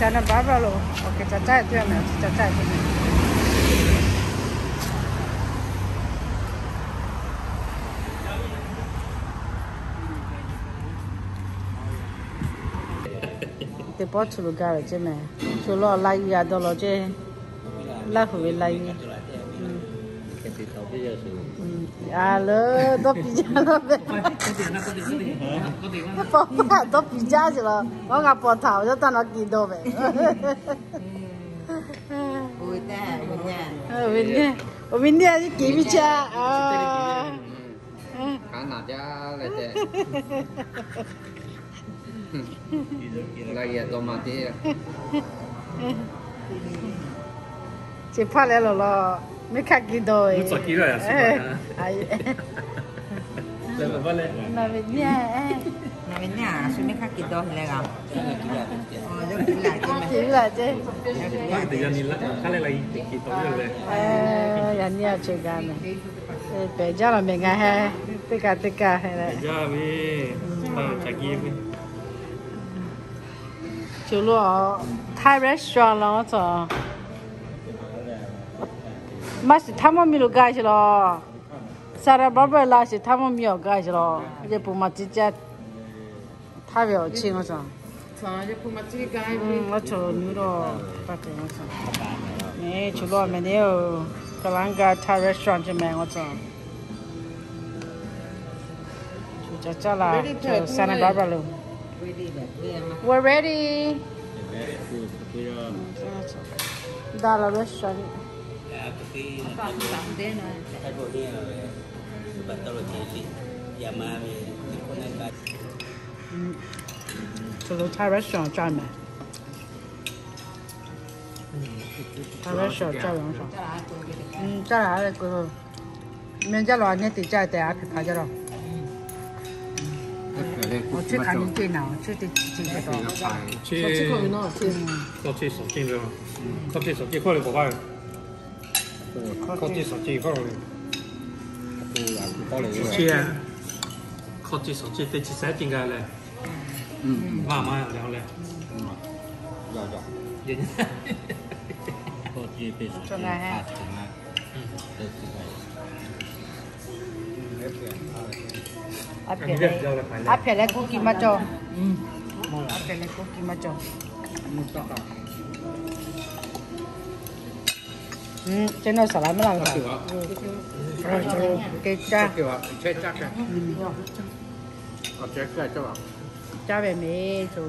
Santa Barbara lo, okay, ca caˇ tuˬ yaˇ mehˍ, ca caˇ tuˬ mehˍ. Teˇ pawˆ chu lo gaˇ ve ceˇ mehˍ. Chu lo laˇ yiˇ g'a dawˇ law ceˇ. Laˇ huˍ ve laˇ yiˇ. A leuˬ dawˇ piˇ jaˇ laˇ ve. Paw dawˇ piˇ jaˇ sheˍ law. Awˬ g'a paw htaꞈ awˬ yawˇ taˇ nawˬ kiˇ dawˇ ve. Awˬ viˉ nyi, awˬ viˉ nyi a kiˍ piˇ jaˇ. Hk'aˬ naˬ jaˇ leh te. Laˇ g'a dawˇ ma te. Chi hpaˇ leh lawˬ law, meˇ hkaˇ kiˇ dawˇ ve. Naˬ ve nyi, naˬ ve nyi a, shu meˇ hkaˇ kiˇ dawˇ leh g'a. Kiˇ laˬ ceˇ. Yaꞈ nyi a cheˬ g'a mehˍ. Pehꞈ jaˇ law mehˍ ngaˬ heh. Teˇ kaꞈ teˇ kaꞈ heh leh. Ca lo Thai restaurant law cawˬ. Maˇ shiˍ htaˇ mvuhˇ miˬ lo gaˇ sheˍ law. Santa Barbara laˇ shiˍ htaˇ mvuhˇ miˬ awˬ gaˇ sheˍ law. Yehˬ pun maˬ ciˇ caˇ htaˇ ve awˬ chi ngaˬ cawˬ. Ngaˬ cawˬ nuˇ dawˇ taˇ te ngaˬ cawˬ. Neh, chu lo mehˍ neh oˬ, Kalanga Thai restaurant chi mehˍ ngaˬ cawˬ. Chu caˇ caˇ laˇ, Santa Barbara lo. We're ready. Daˇ laˇ restaurant. Chu lo Thai restaurant caˇ mehˍ. Thai restaurant caˇ ve, caˇ ve a le k'o, meh jaˇ law a nehˇ te caˇ tehꞈ a hpeꞈ hpaˍ jaˇ law. Awˬ chehˇ hk'aˬ nyi ceˇ naˍ, awˬ chehˇ te chi ce ve taw. Hkawˇ ceˇ shawˍ ceˇ ve, hkawˇ ceˇ shawˍ ceˇ hkawˇ le k'awꞈ g'aˇ ve. Hkawˇ ceˇ shawˍ ceˇ hkawˇ le. Chi ceˇ, hkawˇ ceˇ shawˍ ceˇ teˇ chi sehˉ ceˇ g'a leh, maˇ maˇ leh leh, a hpehꞈ leh k'oˆ kiˇ maˇ cawˬ. A hpehꞈ leh k'oˆ kiˇ maˇ cawˬ. Ceˇ nawˬ saˍ laˍ maˇ laˇ ve kaꞈ, ke caˇ, caˇ ve mehˍ. Chu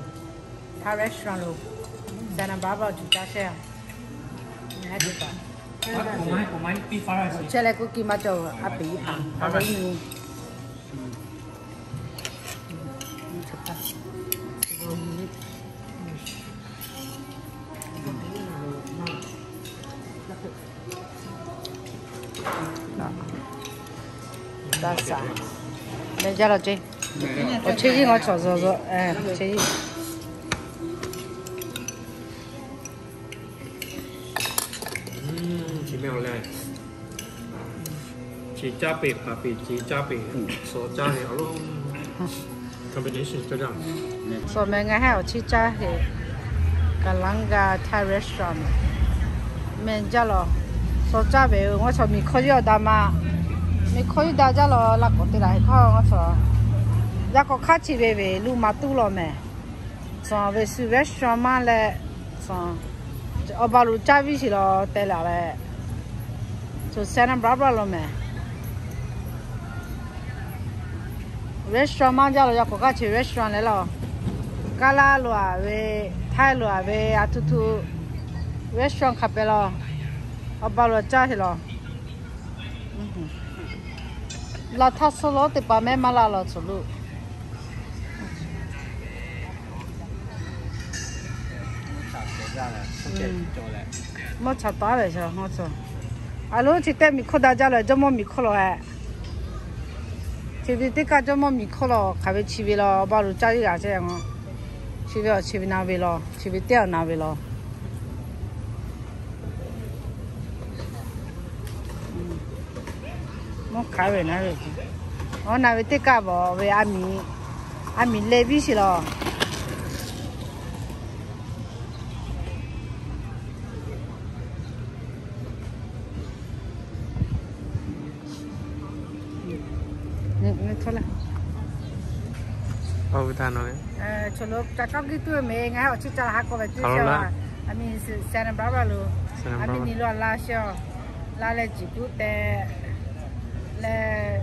Thai restaurant lo, Santa Barbara lo chu caˇ shehˍ. Chehˇ leh k'oˆ kiˇ maˇ cawˬ, a peˍ yiˇ hpaˍ a ve nyi. Meh jaˇ law ceˇ. Awˬ chehˇ yiˇ ngaˬ cawˬ zuhˬ zuhˬ, awˬ chehˇ yiˇ. Chi meh awˬ leh, chi caˇ peˬ hpaˍ peˬ, chi caˇ peˬ suh caˇ ve awˬ lonˉ combination cawˇ jaˇ. Suh meh ngaˬ hehˉ awˬ chehˇ caˇ heꞈ, Kalanga Thai restaurant meh jaˇ law. Suh caˇ ve ngaˬ cawˬ miˬ hkawˇ yiˇ awˬ daꞈ ma, miˬ hkawˇ yiˇ daꞈ jaˇ law. Laꞈ k'awꞈ te laˬ heˆ hkawˇ ngaˬ cawˬ. Yaꞈ k'awꞈ hk'aˇ chi ve ve luˇ ma tuˉ law mehˍ. Suh ve shu restaurant maˇ leh, awˬ ba lo caˇ viˉ shiˍ law teh laˬ leh, Santa Barbara lo mehˍ. Restaurant maˇ jaˇ law, yaꞈ k'awꞈ hk'aˇ chi restaurant leh law. Kaˇ laˇ lo a ve, Htaiˇ lo a ve, a htoꞈ htoꞈ restaurant hk'a pehꞈ law. Awˬ ba lo caˇ sheˍ law. Laˬ htaˇ suh law teˇ hpaˍ mehˉ maˇ laˇ law cawˬ lo. Mvuhˇ cha taˉ ve chaw, a lonˉ chi tehˇ miˬ hkawˇ daꞈ jaˇ law, jawˇmawˇ miˬ hkawˇ law hehꞈ. Chi ve teˇ kaˇ jawˇmawˇ miˬ hkawˇ law hk'aˬ ve chi ve law, awˬ ba lo caˇ viˉ g'a chehˇ a ngaˬ. Chi ve awˬ chi ve na ve law, chi ve teˇ awˬ na ve law. Mvuhˇ hk'aˉ ve na ve, awˬ na ve teˇ kaˆ bawˬ ve, a miˍ leh viˉ sheˍ law. Chaw lo ca kawˇ kiˇ tuˬ ve meh, ngaˬ hui awˬ chiˇ caˇ laˬ haˉ k'oˆ ve tuˬ sheˍ. A miˍ Santa Barbara lo, a miˍ ni lo a laˇ sheˍ. Laˇ leh jiˬ kuˉ teh leh,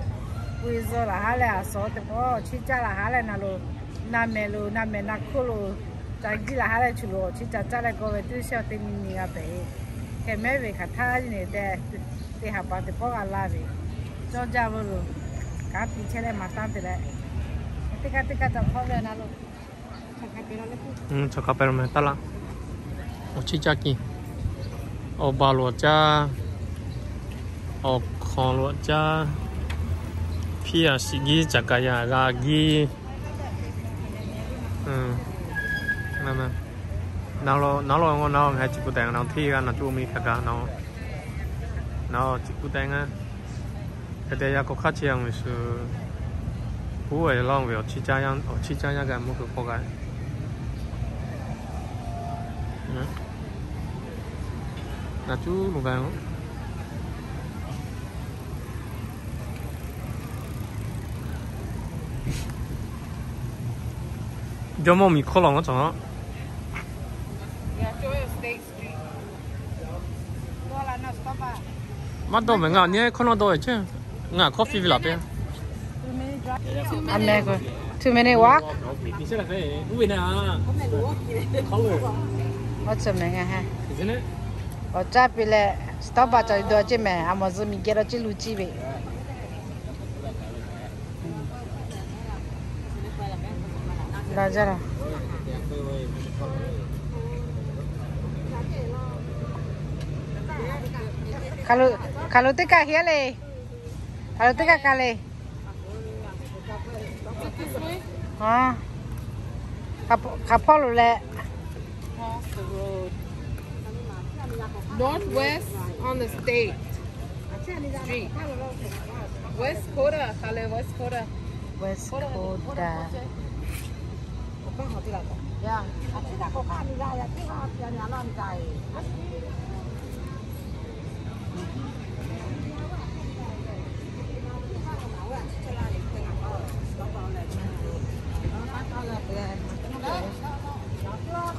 k'oˆ ve zuh laˬ haˉ leh, a suhˍ teˇ pawˆ awˬ chiˇ caˇ laˬ haˉ leh na lo, na mehˍ lo, na mehˍ na hkuˇ lo, ca jiˇ laˬ haˉ leh, chaw lo awˬ chiˇ caˇ caˇ leh k'oˆ ve tuˬ sheˍ. Teˇ nyi nyi g'a pehˍ e, hkeh mehˉ ve hk'aˬ htaˇ nyi te, teˇ haˍ paˍ teˇ pawˆ g'a laˇ ve, cawˇ jaˇ ve lo, kanˉ piˇ chehˇ leh maˍ taˇ te leh, teˇ kaˆ teˇ kaˆ ca hk'awˇ ve na lo. Chaw hk'a pehˍ lo meh taˇ laˇ. Awˬ chiˇ caˇ kiˇ, awˬ ba lo awˬ caˇ, awˬ hk'aw lo awˬ caˇ, hpiˇ a shiˍ giˇ, caꞈ kaˍ yaꞈ g'a giˇ. Naˉ lo, naˉ lo ngaˬ hui chi pu tehꞈ ngaˬ hui hteˇ g'a naˬ cuˇ mi hk'aˬ kaꞈ naˬ, naˬ chi pu tehꞈ ngaˬ hk'e te yaˇ k'o hk'aˇ chi a miˬ shuˍ, puˉ ve lawˇ ve awˬ chiˇ caˇ yaˇ g'a mvuhˇ hk'e k'oˆ g'a. Naˬ cuˇ lo g'a Jawˇmawˇ miˬ hkawˇ law maˇ cawˬ. Maˇ dawˇ mehˍ, ngaˬ nyi hkawˇ nawˇ dawˇ ve ceˇ. Ngaˬ coffee ve laˬ piˇ. Two minute walk. Awˬ caˇ piˇ leh, Starbucks cawˬ dawˇ ceˇ mehˍ. A mawˬ zuhꞈ miˬ geh dawˇ ceˇ luˬ ciˇ ve. Hk'aˬ lo teˇ kaˆ heˉ le. Hk'aˬ lo teˇ kaˆ ka le. Hk'aˬ hpawˇ lo leh. Northwest on the state street. West Coda, hk'aˬ le West Coda. West Coda.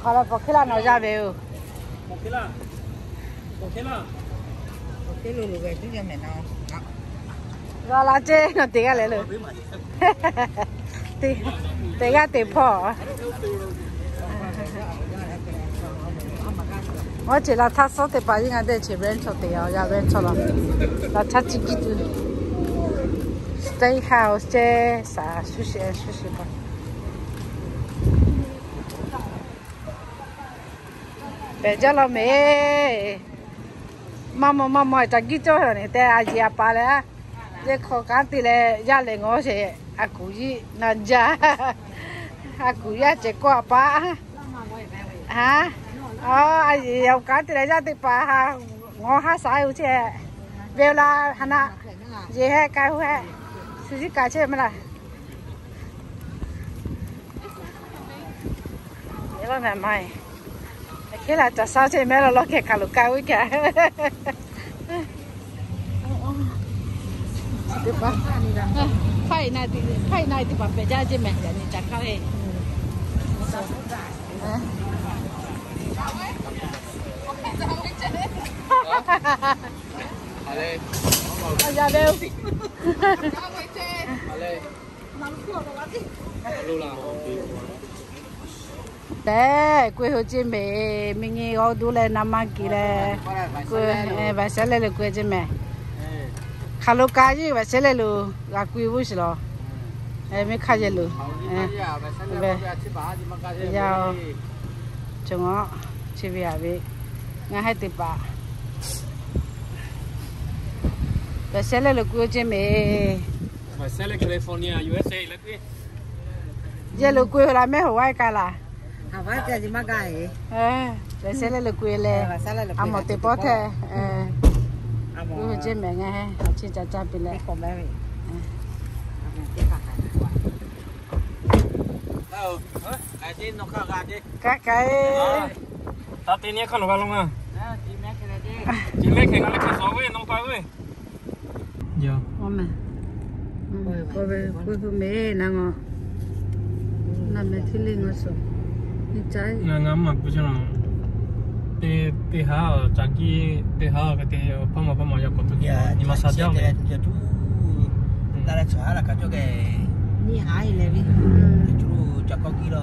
Hk'aˬ lo pawˬ hkiˇ laˇ nawˬ yaˇ ve yoˬ. G'a la ceˇ nawˬ teˇ g'aˇ leh lo. Teˇ g'aˇ teˇ hpawˇ. Awˬ ceˬ la htaˇ suhˉ teˇ hpaˍ yeˇ ngaˬ teˇ ceˬ rent chaw teꞈ yaˇ, rent chaw la, la htaˇ chi kiˇ tuˬ. Stay house ceˇ, saˍ shuˍ sheˍ shuˍ sheˍ pa. Pehˬ jaˇ law mehˍ. Maˇ maw maˇ maw ca giˇ cawˇ ha nyi tehꞈ a yeˍ a pa leh, yehˇ hk'aw kanˉ te leh yaˇ lehˬ ngawˬ sheˍ. A kuˬ yiˇ na jaˇ. A kuˬ yaˇ cehˬ kawˆ a pa. A yeˍ awˬ kanˉ te leh yaˇ teˇ hpaˍ ha ngawˬ ha shaˍ yoˬ ceˇ. Ve la ha na, yeˬ heh k'ai hu heh, shu yiˉ kaꞈ chehˇ maˇ laˇ. Eˬ, laˇ mehˍ maˇ eˬ. Hk'e laˬ caˬ shaˉ chehˇ mehˍ law law hkeh hk'aˬ lo k'ai ve kaꞈ. Hk'aˇ e na e teˇ hpaˍ pehˬ jaˇ ceˇ mehˍ, yaꞈ nyi caˬ hk'aˇ ve. Tehꞈ k'oˆ e ho ceˇ mehˍ, miˬ nyi g'awˇ duˇ leh na maˇ kiˬ leh, k'oˆ ve shehˉ leh lo k'oˆ e ceˇ mehˍ. Hk'aˬ lo ka yeˇ ve shehˉ leh lo g'a k'oˆ e vuˇ shiˍ law. Miˇ hk'aˇ yehˇ lo, ve yaˇ-oˬ, chi ve aˬ ve ngaˬ heh teˇ hpaˍ ve shehˉ leh lo k'oˆ e ceˇ mehˍ. Yehˇ lo k'oˆ e la mehˆ hoꞈ g'aˇ kaꞈ laˬ. Lehˬ, sheh leh leh k'oˆ e leh, a mawˬ teˇ pawˆ htaˇ, k'oˆ ve ceˇ mehˍ ngaˬ, a chi ca caˇ piˇ leh. Ka ka e. Taˇ te nyi hk'aˇ nawˬ g'a lo ma. Chi mehˆ hkeh g'a leh hk'e shawˍ ve nawˬ pa ve. Yoˬ. K'oˆ ve, k'oˆ ve, k'oˆ ve mehˍ na ngaˬ, na mehˍ hteˇ le ngaˬ shawˍ, nyi caˇ. Ngaˬ ngaˬ maˇ pu chi la. Teˇ, teˇ haˉ ca kiˇ, teˇ haˉ ka te, hpaˇ maˬ hpaˇ maˬ yaꞈ k'awꞈ tuˬ nyi ma sha jaˇ ve. Nyi haˉ e leh ve, ca kawˇ kiˇ la.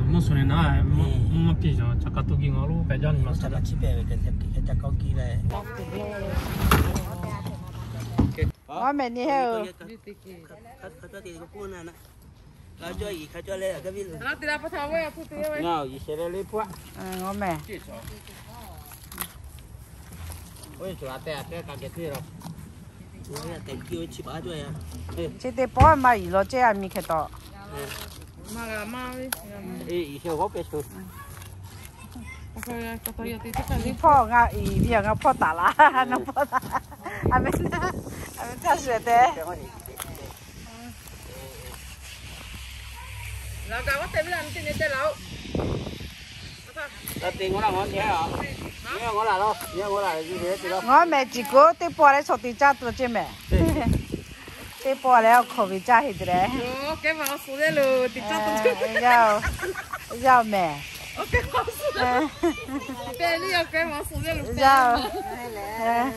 Mvuhˇ shu ne na, mvuhˇ maˇ piˇ yaˬ ca ka tuˬ kiˇ ngaˬ lo ka jaˇ nyi ma sha jaˇ. Ngaˬ mehˍ nyi he oˬ. Ngaˬ mehˍ. Chi teˇ pawˆ maˇ yiˍ law ceˇ a mi hk'e taw. Nyi hpawˇ ngaˬ iˍ ve ngaˬ hpawˇ taˍ laˇ, nawˬ hpawˇ taˍ. A meh, a meh htaˇ shuˍ te. Ngaˬ mehˍ ciˬ k'o teˇ pawˆ leh chaw te caˇ tuˬ ceˇ mehˍ. Teˇ pawˆ leh awˬ hkawˇ ve caˇ heˆ te leh. Yaˇ, yaˇ mehˍ. Yaˇ, yaˇ.